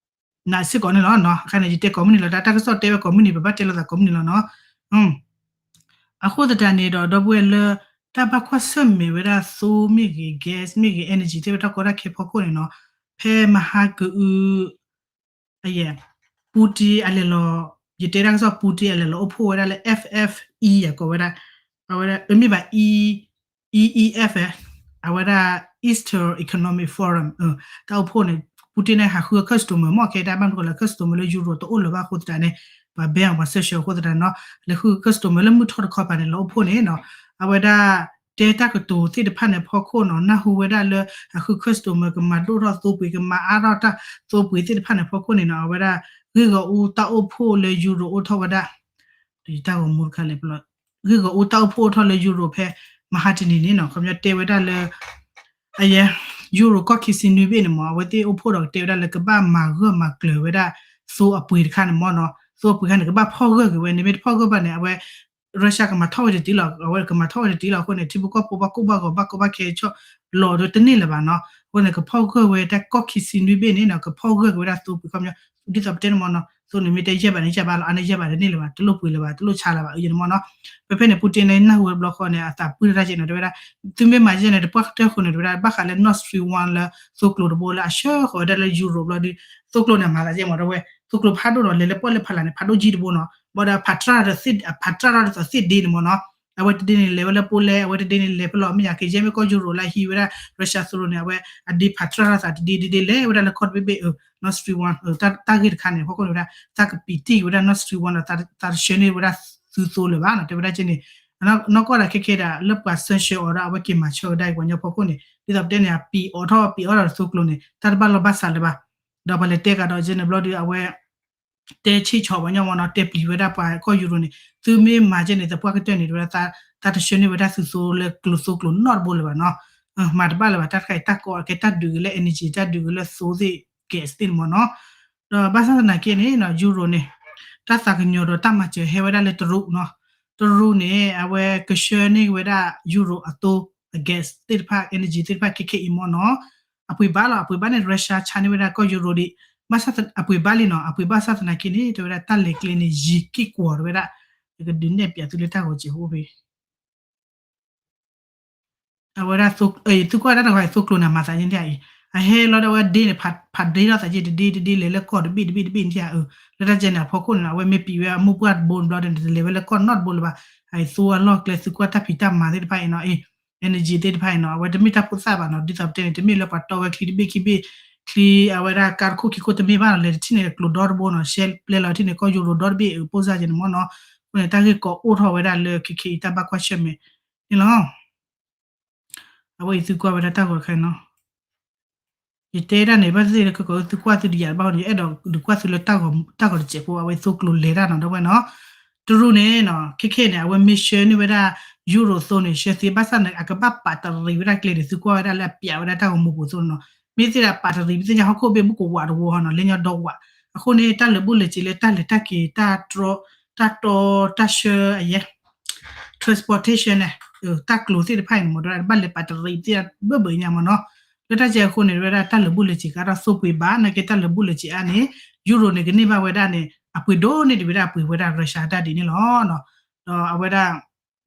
နာ်စ့ၢ်ကီးန့ၣ်လီၤနီၤ, အခါန့ၣ်ယတဲကိးမုၢ်နံၤလီၤ, တၢ်ကစီၣ်တဲဝဲကိးမုၢ်နံၤ ပဘၣ်တဲလိာ်သးကိးမုၢ်နံၤလီၤနီၤ. အဃိသတးန့ၣ်ဒီး ဒီပုၢ်ဝဲၢ်လၢ တၢ်ဘၣ်ကွၢ်ဆၢၣ်မဲာ်ဝဲဒၣ်သိမ့ၢ်ဂ့ၤ gas မ့ၢ်ဂ့ၤ energy သ့ၣ်ဝဲတၢ်ကီတၢ်ခဲဖီခိၣ်န့ၣ်နီၤ, ဖဲမဟါကအု အယဲၢ် Putin အလဲၤလီၤ, ယတဲတၢ်ကစီၣ် Putin အလဲၤလီၤအိၣ်ဖှိၣ်ဝဲဒၣ်လၢ F F E ယၤကိးဝဲဒၣ်, အဝဲဒၣ် မ့ၢ်ဘၣ် E E F အဝဲဒၣ် Eastern Economic Forum တၢ်အိၣ်ဖှိၣ်န့ၣ် Putin န့ၣ် ဟးဃု customer မ့ၢ်ခဲတၢ်ဘၣ်မနုၤဃိလဲၣ် customer လၢ Europe တအိၣ်လၢၤဘၣ်အဃိသတးန့ၣ် ပှၤ ban အီၤ ပှၤ sanction အဃိသတးနီၤ လဲၤဃု customer လၢမုၢ်ထီၣ်တခီပၤန့ၣ် လီၤအိၣ်ဖှိၣ်န့ၣ်နီၤ အဝဲဒၣ် တဲတၢ်ကတိၤသ့ၣ်တဖၣ်န့ၣ်ဖီခိၣ်နီၤ နၢ်ဟူဝဲဒၣ်လၢ ဟးဃု customer ကမၤဒိၣ်ထီၣ်သိပှ့ၤ ကမၤအါထီၣ်တၢ်သိပှ့ၤသ့ၣ်တဖၣ်န့ၣ်ဖီခိၣ်န့ၣ်နီၤ အဝဲဒၣ် ဂ့ၢ်ဂီၢ်အူတၢ်အိၣ်ဖှိၣ်လၢ Europe အိၣ်ထီၣ်ဝဲဒၣ် တၢ်ဂီၤမူတခါလဲၣ် ဂ့ၢ်ဂီၢ်အူတၢ်အိၣ်ဖှိၣ်အိၣ်ထီၣ်လၢ Europe ဖဲမဟါတနံၤန့ၣ်နီၤ ခီပညီတဲဝဲဒၣ်လၢ အယဲၢ် Europe ကီၢ်ခံဆံနွံဘ့ၣ်န့ၣ်မ့ၢ် အဝဲသ့ၣ်အိၣ်ဖှိၣ်ဒီးကတဲဝဲဒၣ်လၢကဘၣ်မၤဂၢၢ်မၤကျၢၤဝဲဒၣ် သိအပှ့ၤတခါန့ၣ်မ့ၢ်နီၤ သိအပှ့ၤခါန့ၣ် ကဘၣ်ဖီၣ်ဂၢၢ်က့ၤဝဲန့ၣ် မ့ၢ်တဖီၣ်ဂၢၢ်ဘၣ်န့ၣ် အဝဲ Russia ကမၤထီၣ်ဝဲတတံၢ်လီၤ အဝဲကမၤထီၣ်ဝဲတတံၢ်လီၤအဃိန့ၣ် ထံဖိကီၢ်ဖိဘၣ်ကိၢ်ဘၣ်ဂီၤဘၣ်ကီဘၣ်ခဲဆီၣ်လီၤဒီးတန့ၢ်လၢၤဘၣ်နီၤ အဃိန့ၣ် ကဖီၣ်ဂၢၢ်ဝဲတၢ်ကီၢ်ခံဆံနွံဘ့ၣ်န့ၣ်နီၤ ကဖီၣ်ဂၢၢ်က့ၤဝဲဒၣ်သိပှ့ၤခီပညီ ဒ်သိးပတဲန့ၣ်မ့ၢ်နီၤ သိန့ၣ်မ့ၢ်တဲယဲၢ်ဘၣ်န့ၣ် ယဲၢ်ဘၣ်လီၤ အါန့ၢ်ယဲၢ်ဘၣ်တန့ၢ်လၢၤဘၣ် တလိၣ်ပှ့ၤလၢၤဘၣ် တလိၣ်ဆါလၢၤဘၣ် အယဲၢ်န့ၣ်မ့ၢ်နီၤ ဖဲဖဲန့ၣ် Putin န့ၣ် နၢ်ဟူဝဲတဘျီဃီန့ၣ် အသးပှၢ်တၢ်က့ၤန့ၣ် တဲဝဲဒၣ် သုမ့ၢ်မၤယဲၢ်န့ၣ် တပှၢ်ကတၢၢ်ဃိန့ၣ် တဲဝဲဒၣ် ဘၣ်ဃးလၢ Nord Stream one လၢ သိကျိၤတဘိလၢအဆှၢဃီၤဝဲဒၣ်လၢ Europe ဘျီဒီး သိကျိၤန့ၣ် မၤသးယဲၢ်မ့ၢ် တဲဝဲ သိကျိၤဖးဒိၣ်ဒီး လဲၤလၢပီၣ်လဲၣ်ဖးလၢ်န့ၣ် ဖးဒိၣ်ကံတဘိနီၤ ဘၣ်ဒီး ဖးတြၢ်ဒီး ဖးတြၢ်ဒီးသ့ၣ်ဒ့န့ၣ်မ့ၢ်နီၤ အဝဲတဒ့န့ၣ်လဲၤဝဲလၢပီၣ်လဲၣ် အဝဲတဒ့န့ၣ်လဲၤဖဲလီၤ မ့ၢ်ယၤက့ၤယဲၢ်မ့ၢ်ကီၢ် Europe လၢအဟံးဝဲဒၣ် Russia သိကျိၤန့ၣ် အဝဲအဒ့ဖးတြၢ်ထီၣ်သးတဒ့ဒ့ဒ့လဲၤဝဲဒၣ်လၢကီၢ်တဘ့ၣ်ဘ့ၣ် Nord Stream one တၢ်ဂ့ၢ်တခါန့ၣ် ဖီခိၣ်န့ၣ်ဝဲဒၣ် သးကပံာ်တံၢ်က့ၤဝဲဒၣ် Nord Stream one ဒီးသးတဆှၢန့ၢ်ဝဲဒၣ်သုသိလၢၤဘၣ်နီၤ တဲဝဲဒၣ်က့န့ၣ် နီၢ်ကီၢ်ဒၣ်ခဲခဲဒၣ် လၢပှၤ sanction အီၤဒီး အဝဲက့ၤမၤဆၢကဒါအံၤ ပှၤကညီဖီခိၣ်န့ၣ် ဒ်သိးပတဲန့ၣ် အပံာ်အိးထီၣ်ပံာ်အိးထီၣ်ဒီးသိကျိၤန့ၣ် တၢ်တဘၣ်လိာ်ဘၣ်စးလၢၤဘၣ်. ဒီးပှၤလဲၤတဲကဒီးကဲန့ၣ်ဘျီဒီး အဝဲ တဲဆံၣ်ဆီၣ်ပှၤကညီမ့ၢ်နီၤ တဲပျံၤဝဲဒၣ်ပှၤကီၢ်ယူရိၤန့ၣ် သုမ့ၢ်မၤကဲန့ၣ် သပှၢ်ကတၢၢ်န့ၣ် တဝဲဒၣ် တၢ်တဆှၢန့ၢ်ဝဲဒၣ်သုသိလၢကျိၤသိကျိၤနီတဘိလၢၤဘၣ်နီၤ. မၤတဘၣ်လၢၤဘၣ် တၢ်တခါအံၤ တၢ်ကီအကဲတၢ်ဒုးက့ၤလၢ energy တၢ်ဒုးက့ၤလၢသိသ့ၣ် gas သ့ၣ်န့ၣ်မ့ၢ်နီၤ. ဒီးဘၣ်ဆၣ်သနာ်က့န့ၣ် ယူရိၤန့ၣ် တၢ်သးကညီၤဒီးတၢ်မၤစၢၤဟဲဝဲဒၣ်လၢတရူးနီၤ. တရူးန့ၣ် အဝဲကဆှၢန့ၢ်ဝဲဒၣ်ယူရိၤအသိ အ gas သ့ၣ်တဖၣ် energy သ့ၣ်တဖၣ်ခဲခဲအံၤမ့ၢ်နီၤ. အပှ့ၤဘၣ်လီၤ အပှ့ၤဘၣ်န့ၣ် Russia ဆါန့ၢ်ဝဲဒၣ်ကီၢ်ယူရိၤဒံး ဘၣ်ဆၣ်အပှ့ၤဘၣ်လံနီၤ အပှ့ၤဘၣ်ဆၣ်သနာ်က့န့ၣ် တဲဝဲဒၣ်တၢ်လဲၤကျဲန့ၣ် ယံၤက့ၢ်ကွီၤတဲဝဲဒၣ် ယကဒုးနဲၣ်ပၠးသုလၢတၢ်ဂီၤစဲးဖိဖဲ အဝဲဒၣ် သုကွၢ်ဒၣ်တဂၤ သိကျိၤန့ၣ် မၤသးယဲၢ်အံၤ အဟဲလီၤဒၣ်ဝဲဒ့န့ၣ် ဖးဒ့ထီၣ်သးက့တဒ့တဒ့လဲၤလၢကီၢ်တဘ့ၣ်တဘ့ၣ်တဘ့ၣ်န့ၣ်ဧါ. လၢတၢ်ကဲန့ၣ်အဖီခိၣ်န့ၣ် အဝဲမ့ၢ်ပံာ်ဝဲအမိၢ်ပှၢ်တဘိန့ၣ်ဘျီဒီး တလဲၤဝဲလၢကီၢ်နီတဘိလၢၤဘၣ်. အသိအလီၢ်ကျဲ သုကွၢ်တၢ်ဖံးတၢ်မၤသ့ၣ်တဖၣ်အံၤနီၤ energy သ့ၣ်တဖၣ်အံၤနီၤ အဝဲတမ့ၢ်တၢ်ဖိသၣ်ဘၣ်နီၤ ဒ်သိးပတဲန့ၣ် တမ့ၢ်လၢပှၤတီဝဲချံတဘ့ၣ်ခံဘ့ၣ် ချံအဝဲဒၣ်ကါတခိၣ်ခံခိၣ်တမ့ၢ်ဘၣ်နီၤ လဲၤတထံၣ်န့ၣ်ကျိၤဒီတဘိနီၤ ရှဲပျဲလီၤထံၣ်န့ၣ် ကီၢ်ယူရိၤဒီတဘ့ၣ်အပူၤစၢ်ကဲန့ၣ်မ့ၢ်နီၤ. အဃိန့ၣ် တၢ်ဂ့ၢ်ကီအိၣ်ထီၣ်ဝဲဒၣ်လၢခဲခဲအံၤတၢ်ဘၣ်ကွၢ်ဆၢၣ်မဲာ်န့ၣ်လီၤ. အဝဲအံၤသုကွၢ်ဝဲဒၣ်တၢ်ဂီၤတခါနီၤ ယတဲဒၣ်န့ၣ် ဘၣ်သ့ၣ်သ့ၣ်လၢကကီးသုကွၢ်သုတယာ်ဘၣ်ဃိန့ၣ် ယအဲၣ်ဒိးဒုးကွၢ်သုလၢတၢ်ဂီၤတစဲးဖိ အဝဲသိကျိၤလဲၤတၢ်နီၤ ဒီပုၢ်ဝဲၢ်နီၤ. တရူးန့ၣ်နီၤ ခဲခဲန့ၣ် အဝဲမ့ၢ်ဆှၢန့ၢ်ဝဲဒၣ် ယူရိၤသိန့ၣ် ဆှၢသ့ဘၣ်ဆၣ်န့ၣ် အကဘၣ်ပာ်တရံးဝဲဒၣ်ကျဲန့ၣ် သုကွၢ်ဝဲဒၣ်လၢအပျးဝဲဒၣ်တၢ်ဂီၤမူပူၤသိနီၤ. မ့ၢ်သ့ၣ်ဒၣ်ပာ်တရံး မ့ၢ်သ့ၣ်ညါဟီၣ်ခိၣ်ဘ့ၣ်မူကဝးတဝီဟီနီၤ လၢညါဒီဝး. အဃိန့ၣ် တၢ်လၢာ်ဘူၣ်လၢာ်စ့ၤလၢတၢ်လဲၤတၢ်က့ၤ တၢ်တီ တၢ်တီ တၢ်ဆှၢအယဲၢ် transportation န့ၣ် တၢ်ကျိၤသ့ၣ်တဖၣ်အံၤန့ၣ် မ့ၢ်တဘၣ်လဲၤပာ်တရံးသ့ၣ်ဘၢဘၢညါမ့ၢ်နီၤ. လၢတၢ်ကဲအဃိန့ၣ် ဝဲဒၣ်တၢ်လၢာ်ဘူၣ်လၢာ်စ့ၤကါထီၣ်သိပှ့ၤဘၣ် နာ်က့တၢ်လၢာ်ဘူၣ်လၢာ်စ့ၤအါန့ၣ် ယူရိၤန့ၣ် ကန့ၢ်ဘၣ်ဝဲဒၣ်န့ၣ် အပှ့ၤဒိၣ်န့ၢ်ဒံးဝဲဒၣ်အပှ့ၤဝဲဒၣ် Russia တၢ်ဒ်န့ၣ်လီၤ. ဒီးအဝဲဒၣ်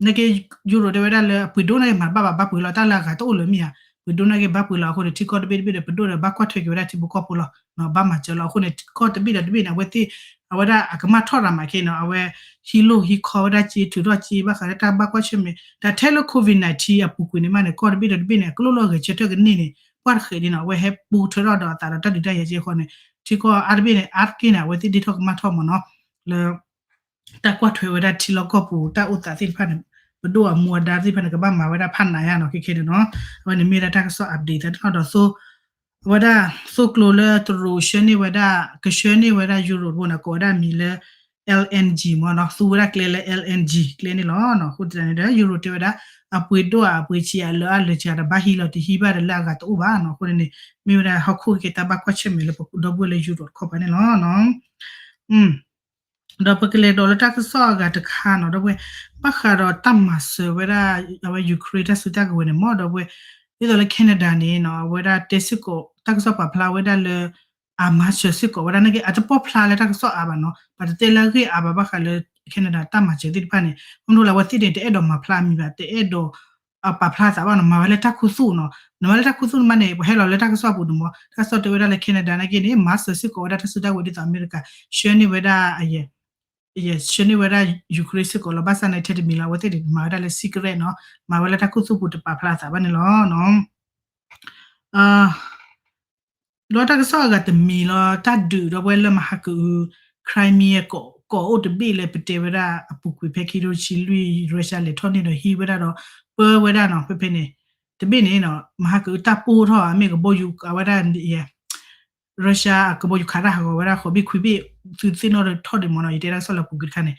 နာ်က့ ယူရိၤတဲဝဲဒၣ်လၢအပှ့ၤဒိၣ်နာ်က့မၤတဘၣ်ဘၣ် ဘၣ်ပှ့ၤလီၤ တၢ်လၢအဂၤတအိၣ်လၢၤမ့ၢ်ဧါ. ပှ့ၤဒိၣ်နာ်က့ဘၣ်ပှ့ၤလီၤအဃိန့ၣ် ထံကီၢ်တဘ့ၣ်တဘ့ၣ်ဒီး ပဒိၣ်ဒီးဘၣ်ကွၢ်ထွဲက့ၤဝဲဒၣ်ထံဖိကီၢ်ဖိလီၤ. ဘၣ်မၤစၢၤလီၤအဃိန့ၣ် ကီၢ်တဘ့ၣ်ဒီးတဘ့ၣ်န့ၣ် အဝဲသ့ၣ် အဝဲဒၣ်အကမၣ်ထီၣ်ရၤမးခဲနီၤ အဝဲ ဟံးလိၢ်ဟံးခီဝဲဒၣ်က့ ထုးထီၣ်က့ ဘၣ်ဃးလၢတၢ်ဘၣ်ကွၢ်ဆၢၣ်မဲာ် တၢ်ထဲလၢ COVID nineteen အပူၤကွံာ်န့ၣ်မးန့ၣ် ကီၢ်တဘ့ၣ်ဒီးတဘ့ၣ်န့ၣ် အကလိၣ်လီၤဂဲၤဆၢထၢၣ်ကန့ၢ်န့ၣ် ပှၢ်တဃဲးဒ်နီၤ အဝဲဟဲပူထၢထီၣ်ဒီးအသးဒီးတၢ်ဒုးတၢ်ယၤက့အဃိန့ၣ် ထံကီၢ်အါတဘ့ၣ်န့ၣ် အါတက့ၢ်န့ၣ် အဝဲသ့ၣ်ဒ့ၣ်ထီၣ်ကမၣ်ထီၣ်မ့ၢ်နီၤ လၢ တၢ်ကွၢ်ထွဲဝဲဒၣ်ထံလီၢ်ကီၢ်ပူၤ တၢ်အိၣ်သးသ့ၣ်တဖၣ်န့ၣ် ပဒိၣ်အမူအဒါသ့ၣ်တဖၣ်န့ၣ် ကဘၣ်မၤဝဲဒၣ်ဖးနးယါနီၤ ခဲခဲန့ၣ်နီၤ အဝဲန့ၣ်မ့ၢ်ဝဲဒၣ်တၢ်ကစီၣ် update သးတနီၤဒီးသိ အဝဲဒၣ်သိကျိၤလၢတရူးဆှၢန့ၢ်ဝဲဒၣ် ကဆှၢန့ၢ်ဝဲဒၣ်ယူရိၤတဘိန့ၣ် ကိးဝဲဒၣ်မံၤလၢ LNG မ့ၢ်နီၤ သူဝဲဒၣ်ကျဲလၢ LNG ကျဲန့ၣ်လီၤ. အဃိသတးန့ၣ်ဒီး ယူရိၤတဲဝဲဒၣ် အပှ့ၤဒိၣ်အပှ့ၤဆံးအလၢအလၢာ်ဆံးဒီးဘၣ်ဟံးလီၤ တဟံးဘၣ်ဒီးလၢအဂၤတအိၣ်ဘၣ်နီၤ အဃိန့ၣ်န့ၣ် မ့ၢ်ဝဲဒၣ်ဟီၣ်ခိၣ်က့ၤတၢ်ဘၣ်ကွၢ်ဆၢၣ်မဲာ်လၢပဒီပုၢ်ဝဲၢ်လၢယူရိၤတခီပၤန့ၣ်လီၤ. ဒီးပကလဲၤဒီးလၢတၢ်ကစီၣ်အဂၤတခါနီၤ ဒီပုၢ်ဝဲၢ် ဘၣ်ဃးဒီးတၢ်မၤစၢၤဝဲဒၣ် အဝဲ Ukraine တၢ်စုတၢ်ကဝဲၤန့ၣ်မ့ၢ်ဒီပုၢ်ဝဲၢ် ဒ်သိးလၢ Canada န့ၣ်နီၤ အဝဲဒၣ်တဲစ့ၢ်ကီး တၢ်ကစီၣ်ပာ်ဖျါဝဲဒၣ်လၢ အမၤစၢၤစ့ၢ်ကီးဝဲဒၣ်နာ်က့ အတပီၢ်ဖျါလၢတၢ်ကစီၣ်အါဘၣ်နီၤ ပတတဲလၢအဂ့ၢ်အါဘၣ်ဘၣ်ဃးလၢ Canada တၢ်မၤစၢၤသ့ၣ်တဖၣ်န့ၣ် ဘၣ်မနုၤလၢအဝဲသ့ၣ်န့ၣ် တအဲၣ်ဒိးမၤဖျါအမံၤဘၣ် တအဲၣ်ဒိး ပာ်ဖျါသးဘၣ်နီၤ မၤဝဲလၢတၢ်ခူသူၣ်နီၤ နမၤလၢတၢ်ခူသူၣ်မးန့ၣ် ပှၤဟဲလီၤလၢတၢ်ကစီၣ်အပူၤန့ၣ်မ့ၢ် တၢ်ကစီၣ်တဲဝဲဒၣ်လၢ Canada နာ်က့န့ၣ် မၤစၢၤစ့ၢ်ကီးဝဲဒၣ်တၢ်စုတၢ်ကဝဲၤဒ်သိးအမဲရကၤ ဆှၢန့ၢ်ဝဲဒၣ် ယဲ ဆှၢန့ၢ်ဝဲဒၣ် Ukraine စ့ၢ်ကီးလီၤ ဘၣ်ဆၣ်န့ၣ် ထဲတမံၤလီၤ အဝဲသ့ၣ်န့ၣ် မၤဝဲဒၣ်လၢ secret နီၤ မၤဝဲလၢတၢ်ခူသူၣ်ပူၤတပာ်ဖျါသးဘၣ်န့ၣ်လီၤ. ဒီးတၢ်ကစီၣ်အဂၤတမံၤလီၤ တၢ်ဒုးဒီးဝဲလၢမဟါကအု Crimea ကီးအိၣ်တဘ့ၣ်လၢပတဲဝဲဒၣ်အပူၤကွံာ်ဖဲခံကထိတဆံလွံၢ် Russia လဲၤထီၣ်န့ၢ်ဒီးဟံးဝဲဒၣ်ဒီး ပၢဝဲဒၣ်နီၤ ဖဲဖဲန့ၣ် တဘ့ၣ်န့ၣ်နီၤ မဟါကအုတၢ်ပိၢ်ထီၣ်အမ့ၢ်ကဘီယူၤအဝဲဒၣ် Russia အကဘီယူၤခးတၢ်ဟးဂီၤဝဲဒၣ်ဃိးဘ့ၣ်ခွံဘ့ၣ် သုသ့ၣ်နီၣ်ထီၣ်ဒံးမ့ၢ်နီၤ ယတဲတၢ်ကစီၣ်လၢအပူၤကွံာ်တခါန့ၣ်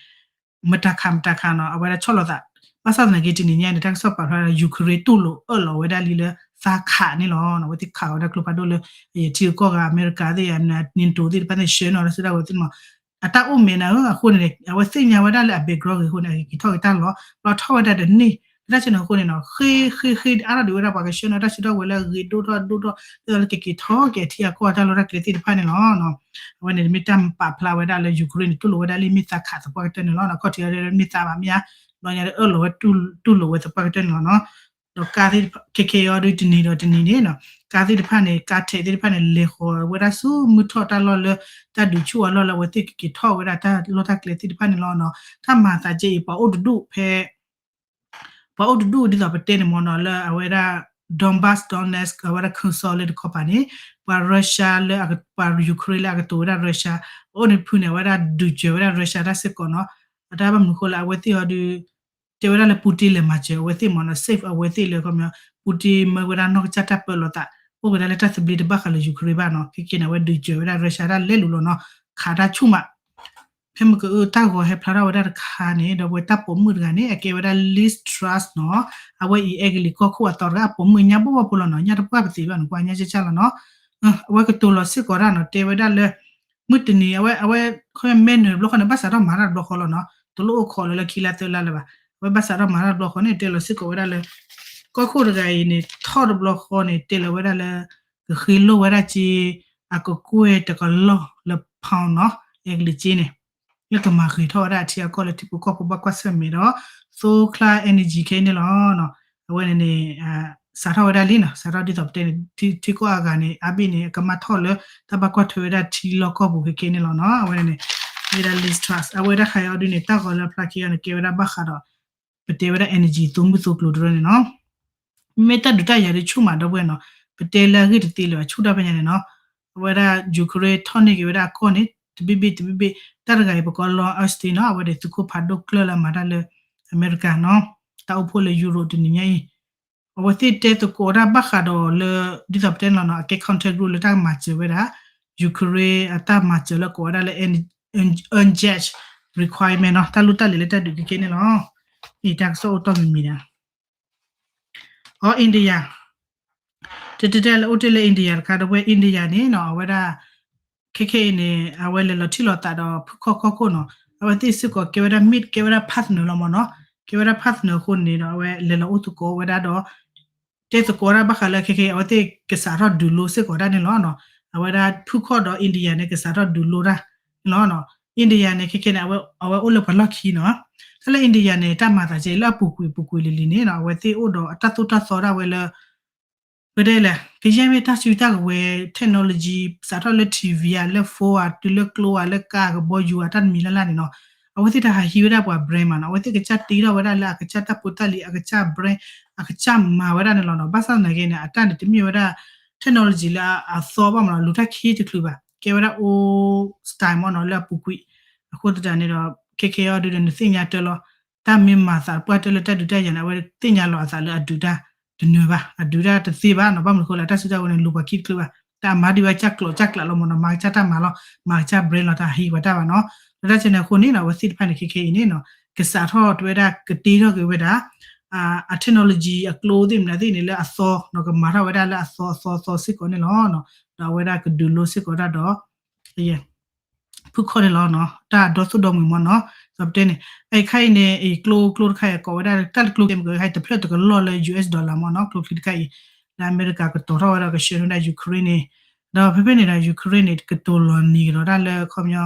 မတၤခးမတၤခးနီၤ အဝဲဒၣ်ဆီၣ်လီၤသး ဘၣ်ဆၣ်သနာ်က့တနံၤညါန့ၣ် တၢ်ကစီၣ်ပာ်ဖျါလၢ Ukraine တူၢ်လိာ်အၢၣ်လီၤဝဲဒၣ်လံလၢသးခးန့ၣ်လီၤ. အဝဲသ့ၣ်ခးဝဲဒၣ်ကျိဖးဒိၣ်လၢ ယထံကီၢ်ဂၤ အမဲရကၤသ့ၣ် NATO သ့ၣ်တဖၣ်န့ၣ် ဆှၢနီၤလၢစုဒၣ်ဝဲသ့ၣ်မး အတၢ်အိၣ်မဲာ်နၤဧၢ အဃိန့ၣ် အဝဲသ့ၣ်ညါဝဲဒၣ်လၢအ background ဂ့ၤအဃိန့ၣ် အကက့ၤထီၣ်က့ၤတၢ်လီၤ လီၤထီၣ်ဝဲဒၣ်တန့ၢ် လၢတၢ်ဆၢန့ၣ်အဃိန့ၣ်နီၤ ဃ့ဃ့ဃ့အါထီၣ်ဒံးဝဲဒၣ်ပှၤကဆှၢနီၤ တၢ်ဆၢထီၣ်ဝဲလၢအဂ့ၤဒိၣ်ထီၣ်ဒိၣ်ထီၣ် ဒ်သိးလၢကက့ၤထီၣ်က့ၤအထံအကီၢ်အတၢ်လီၢ်တၢ်ကျဲသ့ၣ်တဖၣ်န့ၣ်လီၤ. အဝဲန့ၣ်မ့ၢ်တၢ်ပာ်ဖျါဝဲဒၣ်လၢ Ukraine န့ၣ် တူၢ်လိာ်ဝဲဒၣ်လံမ့ၢ်သးခးသပှၢ်ကတၢၢ်န့ၣ်လီၤ. ခီၣ်ထံးအီၤမ့ၢ်သးဘၣ်မ့ၢ်ဧါ ဘျီညါဒီးအၢၣ်လီၤဝဲတူၢ်လိာ်ဝဲသပှၢ်ကတၢၢ်န့ၣ်လီၤနီၤ. ဒီးကါသ့ၣ်တဖၣ် ခဲခဲအံၤအီၤဒုးတနံၤဒီးတနံၤန့ၣ်နီၤ ကါသ့ၣ်တဖၣ်န့ၣ် ကါထဲးသ့ၣ်တဖၣ်န့ၣ် လဲၤဃီၤဝဲဒၣ်ဆူမုၢ်ထီၣ်တၢ်လီၢ်လၢ တၢ်ဒုးဆူၣ်အလီၢ်လၢအဝဲသ့ၣ်ကက့ၤထီၣ်ဝဲဒၣ်တၢ်လီၢ်တၢ်ကျဲသ့ၣ်တဖၣ်န့ၣ်လီၤနီၤ. တၢ်မၤသးကဲအံၤ ပှၤအိၣ်တဒူၣ်ဖဲ ပှၤအိၣ်တဒူၣ်ဒ်သိးပတဲန့ၣ်မ့ၢ်နီၤ လၢအဝဲဒၣ် Donbas Donetsk အဝဲဒၣ် Kherson လၢတခီပၤန့ၣ် ပှၤ Russia လၢ ပှၤ Ukraine လၢအကတိၤဝဲဒၣ် Russia အအိၣ်န့ၣ်ဖုန့ၣ် အဝဲဒၣ်ဒုးစၢၤဝဲဒၣ် Russia တၢ်စ့ၢ်ကီးနီၤ. အတၢ်ဘၣ်မနုၤဃိလၢအဝဲသ့ၣ်အီၤဒုး တဲဝဲဒၣ်လၢ Putin လဲၤမၤစၢၤအဝဲသ့ၣ်မ့ၢ်နီၤ save အဝဲသ့ၣ်လၢခီပညီ Putin မၢဝဲဒၣ်နီၢ်ကစၢ်တၢ်ပၢလီၤသး အိၣ်က့ၤဒၣ်လၢတၢ်သဘျ့တဘၣ်ဃးလၢ Ukraine ဘၣ်နီၤ ခဲက့န့ၣ် အဝဲဒုးစၢၤဝဲဒၣ် Russia တၢ်လဲၤလူၤလီၤနီၤ ခးတၢ်ဆူၣ်မး ဖဲမ့ၢ်ကအုၣ်တၢ်ဂီၤဟဲဖျါထီၣ်ဝဲဒၣ်တခါန့ၣ် ဒီးပဝဲတၢ်ပိာ်မုၣ်တဂၤန့ၣ် အကဲဝဲဒၣ် Liz Truss နီၤ အဝဲအံၤအဲကလံးကီၢ်ခိၣ်အသီတဂၤ အပိာ်မုၣ်ညါဘိၣ်ဘၣ်ဖိလီၤနီၤ ညၣ်တပှၢ်ပသ့ဘၣ်နီၤ ကွၢ်ညါကၢ်ကၢ်လီၤနီၤ အဝဲကတိၤလီၤစ့ၢ်ကီးတၢ်နီၤ တဲဝဲဒၣ်လၢ မုၢ်တနံၤ အဝဲ အဝဲ ခီ မ့ၢ်နုာ်တဘျီဃီန့ၣ် ဘၣ်စးထီၣ်မၤတၢ်တဘျီဃီလီၤနီၤ တလိၣ်အိၣ်ခိးလၢလၢခံလါသၢလါလၢၤဘၣ် အဝဲဘၣ်စးထီၣ်မၤတၢ်တဘျီဃီန့ၣ် တဲလီၤစ့ၢ်ကီးဝဲဒၣ်လၢ ကီၢ်ခိၣ်တဂၤအံၤန့ၣ် ထီၣ်တဘျီဃီန့ၣ် တဲလီၤဝဲဒၣ်လၢ ကဃ့လိၢ်ဝဲဒၣ်က့ အကကွဲၢ်တကလီၢ်လၢ pound နီၤ အဲကလံးက့န့ၣ် လၢကမၤဃ့ၤထီၣ်ဝဲဒၣ်အထံအကီၢ်လၢထံဖိကီၢ်ဖိဘၣ်ကွၢ်ဆၢၣ်မဲာ်ဒီး သိချါ energy ခဲအံၤန့ၣ်လီၤ. အဝဲန့ၣ်န့ၣ် စးထီၣ်ဝဲဒၣ်လံနီၤ စးထီၣ်ဒ်သိးပတဲန့ၣ် ထံကီၢ်အဂၤန့ၣ် အါဘ့ၣ်န့ၣ် အကမၣ်ထီၣ်လၢ တၢ်ဘၣ်ကွၢ်ထွဲဝဲဒၣ်ထံလီၢ်ကီၢ်ပူၤခဲက့န့ၣ်လီၤနီၤ. အဝဲန့ၣ်န့ၣ် မ့ၢ်ဒၣ် Liz Truss အဝဲဒၣ်ခါအံၤအီၤဒုန့ၣ် တၢ်ဂီၤလၢအဖျါခံအီၤန့ၣ် ကဲဝဲဒၣ်ဘၣ်ဃးဒီး ပတဲဝဲဒၣ် energy သိမုၢ်သိကျိၤတရၢန့ၣ်နီၤ. မ့မ့ၢ်တၢ်ဒုးတၢ်ယၤဒ်ဆူၣ်မးဒီပုၢ်ဝဲၢ်နီၤ ပတဲလၢအဂ့ၢ်တသ့လၢၤဘၣ် ဆူၣ်တၢ်ဖဲညါန့ၣ်နီၤ အဝဲဒၣ် Ukraine ထီၣ်န့ၢ်က့ၤဝဲဒၣ်အကီၢ်န့ၣ် တဘ့ၣ်ဘ့ၣ်တဘ့ၣ်ဘ့ၣ် တၢ်တဂၤအံၤပကိးလီၤ Austin နီၤ အဝဲဒၣ်သုးခိၣ်ဖးဒိၣ်ကျၢၢ်လၢအမၤတၢ်လၢ အမဲရကၤနီၤ တၢ်အိၣ်ဖှိၣ်လၢ Europe တနံၤညါအံၤ အဝဲသ့ၣ်တဲသကိးတၢ်ဘၣ်ဃးဒီးလၢ ဒ်သိးပတဲန့ၣ်လီၤနီၤ အကဲ counter group လၢတၢ်မၤစၢၤဝဲဒၣ် Ukraine အတၢ်မၤစၢၤလၢကိးဝဲဒၣ်လၢ urgent requirement နီၤ တၢ်လိၣ်တၢ်လဲၤလၢတၢ်ဒုးကဲကဲန့ၣ်လီၤ. အံၤတၢ်ကစီၣ်အိၣ်တီၢ်မံၤမံၤဒၣ် အီ India တတဲတဲလၢအိၣ်တ့ၢ်လၢ India တခါဒီပုၢ်ဝဲၢ် India န့ၣ်နီၤ အဝဲဒၣ် ခဲခဲအံၤန့ၣ် အဝဲလဲၤလီၤထံၣ်လီၤသးဒီးဖုခီၣ်ကီၢ်ခိၣ်နီၤ အဝဲသ့ၣ်စ့ၢ်ကီးကဲဝဲဒၣ် မ့ၢ်ကဲဝဲဒၣ် partner လီၤမ့ၢ်နီၤ ကဲဝဲဒၣ် partner အဃိန့ၣ်ဒီး အဝဲလဲၤလီၤအိၣ်သကိးဝဲဒၣ်ဒီး တဲသကိးတၢ်ဘၣ်ဃးလၢခဲခဲအံၤ အဝဲသ့ၣ်ကစးထီၣ်ဒုးလိစ့ၢ်ကီးတၢ်န့ၣ်လီၤနီၤ အဝဲဒၣ်ဖုခီၣ်ဒီး India န့ၣ် ကစးထီၣ်ဒုးလိတၢ်န့ၣ်လီၤနီၤ India န့ၣ် ခဲခဲန့ၣ် အဝဲအိၣ်လၢပှၤလီၢ်ခံနီၤ တၢ်လၢ India န့ၣ် တၢ်မၤသးကဲလၢအပူၤကွံာ်ပူၤကွံာ်လံၤလံၤန့ၣ်နီၤ အဝဲသ့ၣ်အိၣ်ဒီးအတၢ်သိၣ်တၢ်သီဒၣ်ဝဲလၢ ပတဲလဲၣ် ကယဲၢ်မ့ၢ်တၢ်စုတၢ်ကဝဲၤ technology စးထီၣ်လၢ T V ဧါ လၢ phone ဧါ တုၤလၢကျိဧါ လၢကါကဘီယူၤဧါ တၢ်တမံၤလၢ်လၢ်န့ၣ်နီၤ အဝဲသ့ၣ်တဟးဟံးဝဲဒၣ်ပှၤ brand မးနီၤ အဝဲသ့ၣ်ကစၢ်တ့ထီၣ်ဝဲဒၣ်လၢအကစၢ်တၢ်ဖိတၢ်လံၤ အကစၢ် brand အကစၢ်မၤဝဲဒၣ်န့ၣ်လီၤနီၤ ဘၣ်ဆၣ်သနာ်က့န့ၣ် အတၢ်န့ၣ်တမ့ၢ်ဝဲဒၣ် technology လၢအသီဘၣ်မးနီၤ လူၤတၢ်ခံတချုးဘၣ် ကဲဝဲဒၣ် old style မးနီၤ လၢအပူၤကွံာ် အဃိသတးန့ၣ်ဒီး ခဲခဲအံၤဒုးဒီးနသ့ၣ်ညါတၢ်လီၤ တၢ်မ့ၢ်မၤသးပှၢ်တၢၢ်လၢတၢ်ဒုးတၢ်ယၤန့ၣ် အဝဲသ့ၣ်ညါလီၤအသးလၢအဒုးတၢ်တနၢၤဘၣ် အဒုးတၢ်တသ့ဘၣ်နီၤ ဘၣ်မနုၤအဃိလဲၣ် တၢ်စုတၢ်ကဝဲၤန့ၣ် လူၤပှၤခံတချုးဘၣ် တၢ်အမၤဒံးဝဲကစၢ်ကျိးကစၢ်ကျးလီၤမးနီၤ မၤကစၢ်တၢ်မၤလီၤ မၤကစၢ် brand လီၤ တဟးဟံးပှၤတၢ်ဘၣ်နီၤ လၢတၢ်စဲန့ၣ်အဃိန့ၣ်နီၤ အဝဲသ့ၣ်တဖၣ်န့ၣ် ခဲခဲအံၤန့ၣ်နီၤ ကစးထီၣ်တဝဲဒၣ်ကတ့ထီၣ်က့ၤဝဲဒၣ် အ technology အကျိသ့ၣ်မနုၤသ့ၣ်န့ၣ် လၢအသီနီၤ ကမၤထီၣ်ဝဲဒၣ်လၢအသီအသီအသီစ့ၢ်ကီးန့ၣ်လီၤနီၤ ဒီးအဝဲဒၣ်ကဒုးလိစ့ၢ်ကီးဒၣ်ဒီး ဖုခီၣ်န့ၣ်လီၤနီၤ တၢ်ဒီသိၣ်ဒီမှံၤမးနီၤ ဒီးပတဲန့ၣ် အအံၤခါအံၤန့ၣ် အံၤကျိ ကျိတခါအံၤကိးဝဲဒၣ် တၢ်လၢကျိကျဲမ့ၢ်ကဟဲတဖျၢၣ်တကလီၢ်လၢ U S dollar မးနီၤ ကျိချံတခါအံၤ လၢအမဲရကၤကတီၤထီၣ်ဝဲဒီးကဆှၢန့ၢ်ဝဲဒၣ် Ukraine န့ၣ် ဒီးဖဲဖဲန့ၣ်ဒီး Ukraine န့ၣ် ကတိၤလီၤနံၤကဒီးတၢ်လၢခီပညီ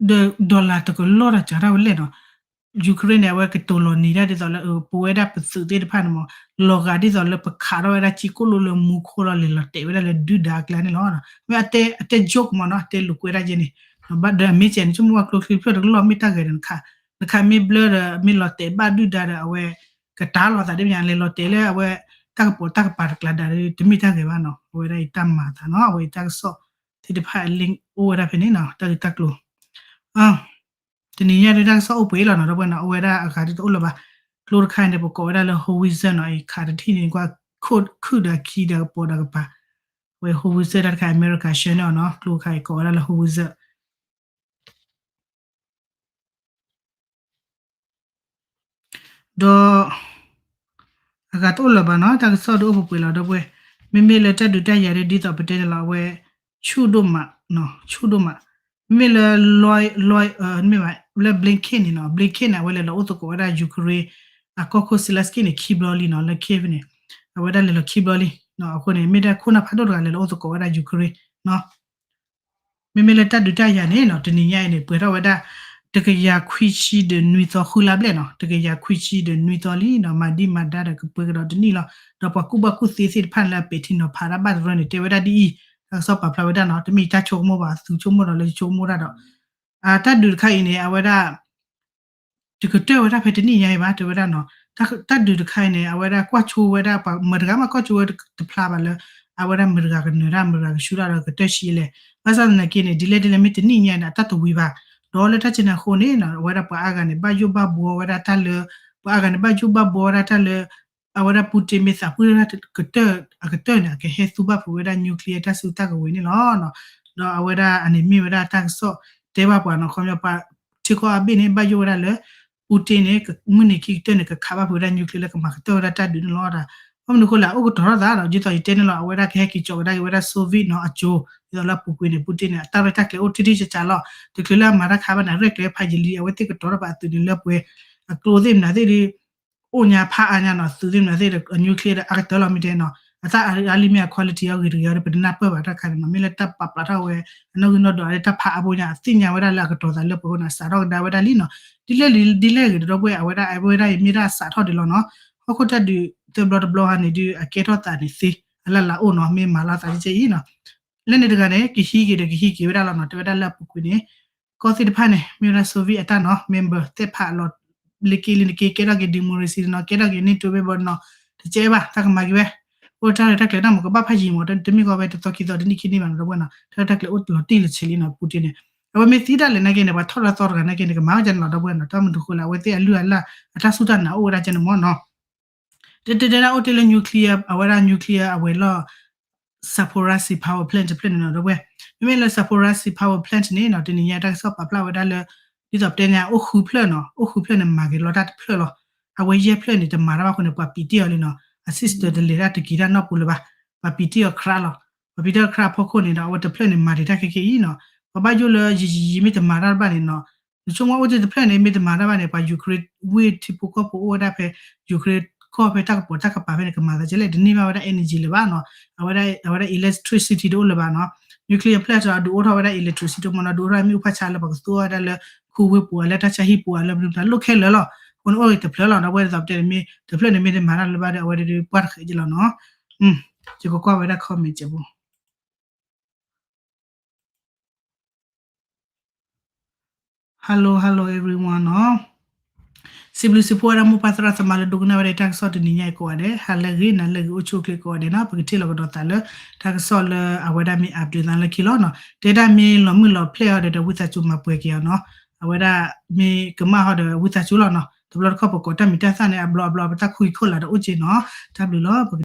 ဒီး dollar တကလီၢ်တၢ်စးထီၣ်ဝဲလဲၣ်နီၤ Ukraine န့ၣ် အဝဲကတိၤလီၤနံၤဒၣ်ဒ်သိးလၢ ပဝဲဒၣ်ပသုးသ့ၣ်တဖၣ်န့ၣ်မး လီၤဂာ်ဒ်သိးလၢပခးထီၣ်ဝဲဒၣ်ထံကိၣ်လိလၢမူခိၣ်လီၤ လဲၤလီၤတဲာ်ဝဲဒၣ်လၢဒုၣ်ဒါအကျါန့ၣ်လီၤ. မ့ၢ်အတဲ အတဲ joke မးနီၤ အတဲလိာ်ကွဲဒၣ်ယဲန့ၣ် ဒီးအမ့ၢ်စဲးန့ၣ် ဆိကမိၣ်ဝဲကျိချံဖျၢၣ်တကလီၢ်မ့ၢ်တၢ်ဂဲၤဒီးနခး နခးမ့ၢ်ဘျၢဒီး မ့ၢ်လီၤတဲာ်ဘၣ်ဒုၣ်ဒါဒီး အဝဲကတာ်လီၤသးဒ်မ့ၢ်ညါ လဲၤလီၤတဲာ်လၢအဝဲ တၢ်ကပီၤတၢ်ကပၤတကျါဒၣ် တမ့ၢ်တၢ်ဂဲၤဘၣ်နီၤ အဝဲဒၣ်အံၤတၢ်မၤသးနီၤ အဝဲအံၤတၢ်ကစီၣ်သ့ၣ်တဖၣ် link အိၣ်ဝဲဒၣ်ဖဲန့ၣ်နီၤ တၢ်ဂ့ၢ်တၢ်ကျိၤ တနံၤညါဒုးတၢ်ကစီၣ်အိၣ်ပှဲၤလီၤနီၤ ဒီပုၢ်ဝဲၢ်နီၤ အိၣ်ဝဲဒၣ်အဂၤဒ်တအိၣ်လၢၤဘၣ် ကျိတခါန့ၣ် ပကိးဝဲဒၣ်လၢ howitzer နီၤ အံၤခးတထံၣ်န့ၣ် ကွၢ်ခိၣ်ခုၣ်ဒီးခံဒီးကပီၤဒီးကပၤ အဝဲ howitzer တၢ်တခါ အမဲရကၤဆှၢန့ၢ်အီၤနီၤ ကျိတခါအံၤကိးဝဲဒၣ်လၢ howitzer ဒီး အဂၤတအိၣ်လၢၤဘၣ်နီၤ တၢ်ကစီၣ်ဒုးအိၣ်ပှဲၤပှဲၤလီၤ ဒီပုၢ်ဝဲၢ် မ့မ့ၢ်လၢတၢ်ဒုးတၢ်ယၤဒ်သိးပတဲန့ၣ်လီၤ အဝဲ ဆူၣ်ဒိၣ်မး ဆူၣ်ဒိၣ်မး မ့မ့ၢ်လၢ လွဲ လွဲ မ့ၢ်ဘၣ် လၢ Blinken န့ၣ်နီၤ Blinken န့ၣ် အဝဲလဲၤလီၤအိၣ်သကိးဝဲဒၣ် Ukraine အကီၢ်ခိၣ် Zelensky န့ၣ် ခံဘျီလံနီၤ လၢ Kyiv န့ၣ် အဝဲဒၣ်လဲၤလီၤခံဘျီလံ အဃိန့ၣ် မ့ၢ်ဒၣ်ခိၣ်နၢ်ဖးဒိၣ်တဂၤလဲၤလီၤအိၣ်သကိးဝဲဒၣ် Ukraine နီၤ မ့မ့ၢ်လၢတၢ်ဒုးတၢ်ယၤန့ၣ်နီၤ တနံၤညါအံၤန့ၣ် ပှဲၤထီၣ်ဝဲဒၣ် တကယၤခွံဆံဒီးနွံသီဃုလါဘျဲၣ်နီၤ တကယၤခွံဆံဒီးနွံသီလံနီၤ မၤဒံးမၤဒါဒီးကပှဲၤကဒီးတနံၣ်လီၤ ဒီးပှၤကူၣ်ဘၣ်ကူၣ်သ့သ့ၣ်တဖၣ်လၢအပဲာ်ထံနီၤဖးတၢ်ဘၣ်တရၢန့ၣ် တဲဝဲဒၣ်ဒ်အံၤ တၢ်ကစီၣ်ပာ်ဖျါဝဲဒၣ်နီၤ တမ့ၢ်ယတၢ်ဆိကမိၣ်ဘၣ် သုဆိကမိၣ်ဒီးလၢယဆိကမိၣ်တၢ်ဒီး တၢ်ဒုးတခါအံၤန့ၣ် အဝဲဒၣ် တကတၢၢ်ဝဲဒၣ်ဖဲတနံၣ်ညါအံၤဘၣ် တဲဝဲဒၣ်နီၤ တၢ်ဒုးတခါအံၤန့ၣ် အဝဲဒၣ်ကွၢ်ဆိဝဲဒၣ် ပှၤမတၤတဂၤမးကွၢ်ဆိဝဲတဖျါဘၣ်လၢ အဝဲဒၣ်မတၤတဂၤကနၢၤတၢ် မတၤတဂၤကဆူၣ်တၢ်ဒီးကတၢၢ်ဆံးလဲၣ် ဘၣ်ဆၣ်သနာ်က့န့ၣ် ဒ်လဲၣ်ဒ်လဲၣ်မ့ၢ်တနံၣ်ညါန့ၣ် အတၢ်တဝံၤဘၣ် ဒီးလၢတၢ်စံးန့ၣ်အဃိန့ၣ် အဝဲဒၣ်ပှၤအါဂၤန့ၣ် ဘၣ်ယိၣ်ဘၣ်ဘှီဝဲဒၣ်တၢ်လၢ ပှၤအါဂၤန့ၣ် ဘၣ်ယိၣ်ဘၣ်ဘှီဝဲဒၣ်တၢ်လၢ အဝဲဒၣ် Putin မ့ၢ်သးပှၢ်တၢၢ် အကတၢၢ်န့ၣ် အကဟဲသူဘၣ်ဖုးဝဲဒၣ် nuclear တၢ်စုတၢ်ကဝဲၤန့ၣ်လီၤ. ဒီးအဝဲဒၣ်အန့ၣ်မ့ၢ်ဝဲဒၣ်တၢ်ကစီၣ်တဲဘၣ်ပှၤနီၤ ခီပညီပှၤ ထံကီၢ်အါဘ့ၣ်န့ၣ် ဘၣ်ယိၣ်ဝဲဒၣ်လၢ Putin န့ၣ် မုၢ်နံၤခံကတၢၢ်န့ၣ် ကခးဘၣ်ဖုးဝဲဒၣ် nuclear လၢကမၤကတၢၢ်ဝဲဒၣ်တၢ်ဒုးန့ၣ်လီၤ. ဘၣ်မနုၤအဃိလဲၣ် အိၣ်ကတီၤထီၣ်သးဒီး ဒ်သိးယတဲန့ၣ်လီၤ အဝဲဒၣ်ကဟဲက့ၤကၠီးကဒါက့ၤဝဲဒၣ် Soviet နီၤ အကၠိ ဒ်သိးလၢအပူၤကွံာ်န့ၣ် Putin န့ၣ် အတၢ်ရဲၣ်တၢ်ကျဲၤအိၣ်ထံထံဆးဆးလီၤ. တချုးလၢအမၤတၢ်ခါဘၣ်န့ၣ် အရဲၣ်ကျဲၤဖးယံာ်လံ အဝဲသ့ၣ်ကတီၤထီၣ်ဘၣ်အသုးန့ၣ်လၢပှဲၤ အကျိသ့ၣ်မနုၤသ့ၣ်ဒီး အိၣ်ညါဖးအါညါနီၤ သုးသ့ၣ်မနုၤသ့ၣ်ဒီး အ nuclear ဒီးအါကတၢၢ်လီၤ မ့ၢ်တဲနီၤ အတၢ်အါလံမ့ၢ်အ quality အဂ့ၤတဂ့ၤဒီး ပတနၢ်ပၢၢ်ဘၣ်တၢ်ခါန့ၣ်နီၤ မ့ၢ်လၢတၢ်ပာ်ဖျါထီၣ်ဝဲ အနီၣ်ဂံၢ်နီၣ်ဒွးလၢတၢ်ဖးအါဘိညါ အသ့ၣ်ညါဝဲဒၣ်လၢအကတီၤသးလၢပှဲၤအဃိန့ၣ် စးထီၣ်ကဒါဝဲဒၣ်လံနီၤ ဒ်လဲၣ်ဂ့ၤ ဒ်လဲၣ်ဂ့ၤဒီပုၢ်ဝဲၢ် အဝဲဒၣ် အဝဲဒၣ်အံၤမ့ၢ်ဒၣ်စးထီၣ်ဒံးလီၤနီၤ ဟီၣ်ခိၣ်တၢ်ဒုးသၢဘျီတဘျီဟါန့ၣ်ဒုး အကဲထီၣ်သးန့ၣ်သ့ အလၢ်လၢ်အိၣ်နီၤ မ့ၢ်မၤလီၤသးတကဲအံၤနီၤ လၢန့ၣ်တဂၤန့ၣ် ကဟံးက့ၤဒီးကဟံးက့ၤဝဲဒၣ်လီၤနီၤ တဲဝဲဒၣ်လၢအပူၤကွံာ်န့ၣ် ကီၢ်သ့ၣ်တဖၣ်န့ၣ် မ့ၢ်ဝဲဒၣ် Soviet အတၢ်နီၤ member သ့ၣ်ဖးလီၤ လ့က့လံနက့ ကဲထီၣ်က့ၤ democracy နီၤ ကဲထီၣ်က့ၤ NATO member နီၤ တကဲဘၣ် တၢ်ကမၤက့ၤဝဲ အိၣ်တၢ်ရဲၣ်တၢ်ကျဲၤတၢ်မၤကဘၣ်ဖးယံၤမး တမ့ၢ်ကီးဝဲတသီခံသီတနံၣ်ခံနံၣ်ဘၣ်နီၤ ဒီပုၢ်ဝဲၢ်နီၤ တၢ်ရဲၣ်တၢ်ကျဲၤအိၣ်လီၤတံၢ်လီၤဆဲးလံနီၤ Putin န့ၣ် အဝဲမ့ၢ်သံတၢ်လဲၣ်နာ်က့န့ၣ် ပှၤထီၣ်လၢသီတဂၤနာ်က့န့ၣ် ကမၤဝဲဒ်န့ၣ်လီၤ ဒီပုၢ်ဝဲၢ်နီၤ တၢ်မနုၤဃိလဲၣ် အဝဲသ့ၣ်အလုၢ်အလၢ် အတၢ်စူၢ်တၢ်နာ်အိၣ်ဝဲဒၣ်ကဲန့ၣ်မးနီၤ တဲတဲဒၣ်အိၣ်တ့ၢ်လၢ nuclear အဝဲဒၣ် nuclear အဝဲၤလီၢ် Zaporizhzhia power plant တဖျၢၣ်န့ၣ်နီၤ ဒီပုၢ်ဝဲၢ် မ့မ့ၢ်လၢ Zaporizhzhia power plant န့ၣ်နီၤ တနံၤညါတၢ်ကစီၣ်ပာ်ဖျါဝဲဒၣ်လၢ ဒ်သိးပတဲညါ အိၣ်ဃုဖျၢၣ်နီၤ အိၣ်ဃုဖျၢၣ်န့ၣ် မၤက့ၤလီၤတၢ်တဖျၢၣ်လီၤ အဝဲယဲၢ်ဖျၢၣ်န့ၣ် တမၤတၢ်ဘၣ်အဃိန့ၣ် ပှၤပံးတ့ၢ်အီၤလံနီၤ အ system တလဲၤတၢ်တက့ၤတၢ်နီၢ်ပူၤလၢၤဘၣ် ပှၤပံးတ့ၢ်အီၤခရးလီၤ ပှၤပံးတ့ၢ်အီၤခရးအဖီခိၣ်န့ၣ်ဒီး အဝဲတဖျၢၣ်န့ၣ် မၤတ့ၢ်တၢ်ခဲကဲအံၤနီၤ ပှၤဘၣ်ယိၣ်လၢယံာ်ယံာ်ယံာ်မ့ၢ်တမၤတၢ်တဘၣ်န့ၣ်နီၤ နဆိကမိၣ်အိၣ်တ့ၢ်တဖျၢၣ်န့ၣ် မ့ၢ်တမၤတၢ်ဘၣ်န့ၣ် ပှၤ Ukraine ဝ့ၢ်ထံဖိကီၢ်ဖိအိၣ်ဝဲဒၣ်ဖဲ Ukraine ကီၢ်ဖဲတၢ်ကပီၤတၢ်ကပၤဖဲန့ၣ် ကမၤသးကဲလဲၣ် တန့ၢ်ဘၣ်ဝဲဒၣ် energy လၢၤဘၣ်နီၤ အဝဲဒၣ် အဝဲဒၣ် electricity တအိၣ်လၢၤဘၣ်နီၤ nuclear plant အဒုးအိၣ်ထီၣ်ဝဲဒၣ် electricity မ့ၢ်နီၤ ဒုးအိၣ်ထီၣ်မ့ၣ်အူဖးဆါလၢပှၤကသူအီၤဝဲဒၣ်လၢ ခူဝ့ၢ်ပူၤဧါ လၢတၢ်ဆါဟံၣ်ပူၤဧါ လၢမနုၤမတၤ လိၣ်ခဲလၢာ်လီၤ အဃိန့ၣ်အိၣ်ဂ့ၤတဖျၢၣ်လီၤ ဒီပုၢ်ဝဲၢ် ဒ်သိးပတဲန့ၣ်မ့ၢ် တဖျၢၣ်န့ၣ်မ့ၢ်တမၤတၢ်လၢၤဘၣ်ဒီး အဝဲဒၣ်ဒုးပှၢ်တဃဲးက့လီၤနီၤ ယကကွၢ်ဝဲဒၣ် comment ကဲပူၤ Hello hello everyone နီၤ စံးဘျုးစံးဖှိၣ်ဝဲဒၣ်မိၢ်ပၢ်သရၣ်သမါ လၢဒိကနၣ်ဝဲဒၣ်တၢ်ကစီၣ်တနံၤညါအံၤကိးဂၤဒဲး ဟါလၢအဂ့ၤ နၤလၢအဂ့ၤ အိၣ်ဆူၣ်အိၣ်ချ့ကိးဂၤဒဲးနီၤ ပကထံၣ်လိာ်ကဒီးသးလၢ တၢ်ကစီၣ်လၢအဝဲဒၣ်မ့ၢ် update သးလၢခံလီၤနီၤ တဲဒၣ်မ့ၢ်လီၤမုၢ်လီၤဖျဲၣ်အီၤဒီး ဝံသးစူၤမၤပှဲၤက့ၤအီၤနီၤ အဝဲဒၣ်မ့ၢ်ကမၣ်ဟီဒီး ဝံသးစူၤလီၤနီၤ တဘျီတခီၣ်ပကိးတၢ်မံၤတၢ်သၣ်န့ၣ် အဘျီအဘျီ ပတၢ်ခိၣ်ဟံၣ်ခိၣ်လာ်ဒီးအိၣ်က့နီၤ တၢ်ဘျုးလီၤ ပ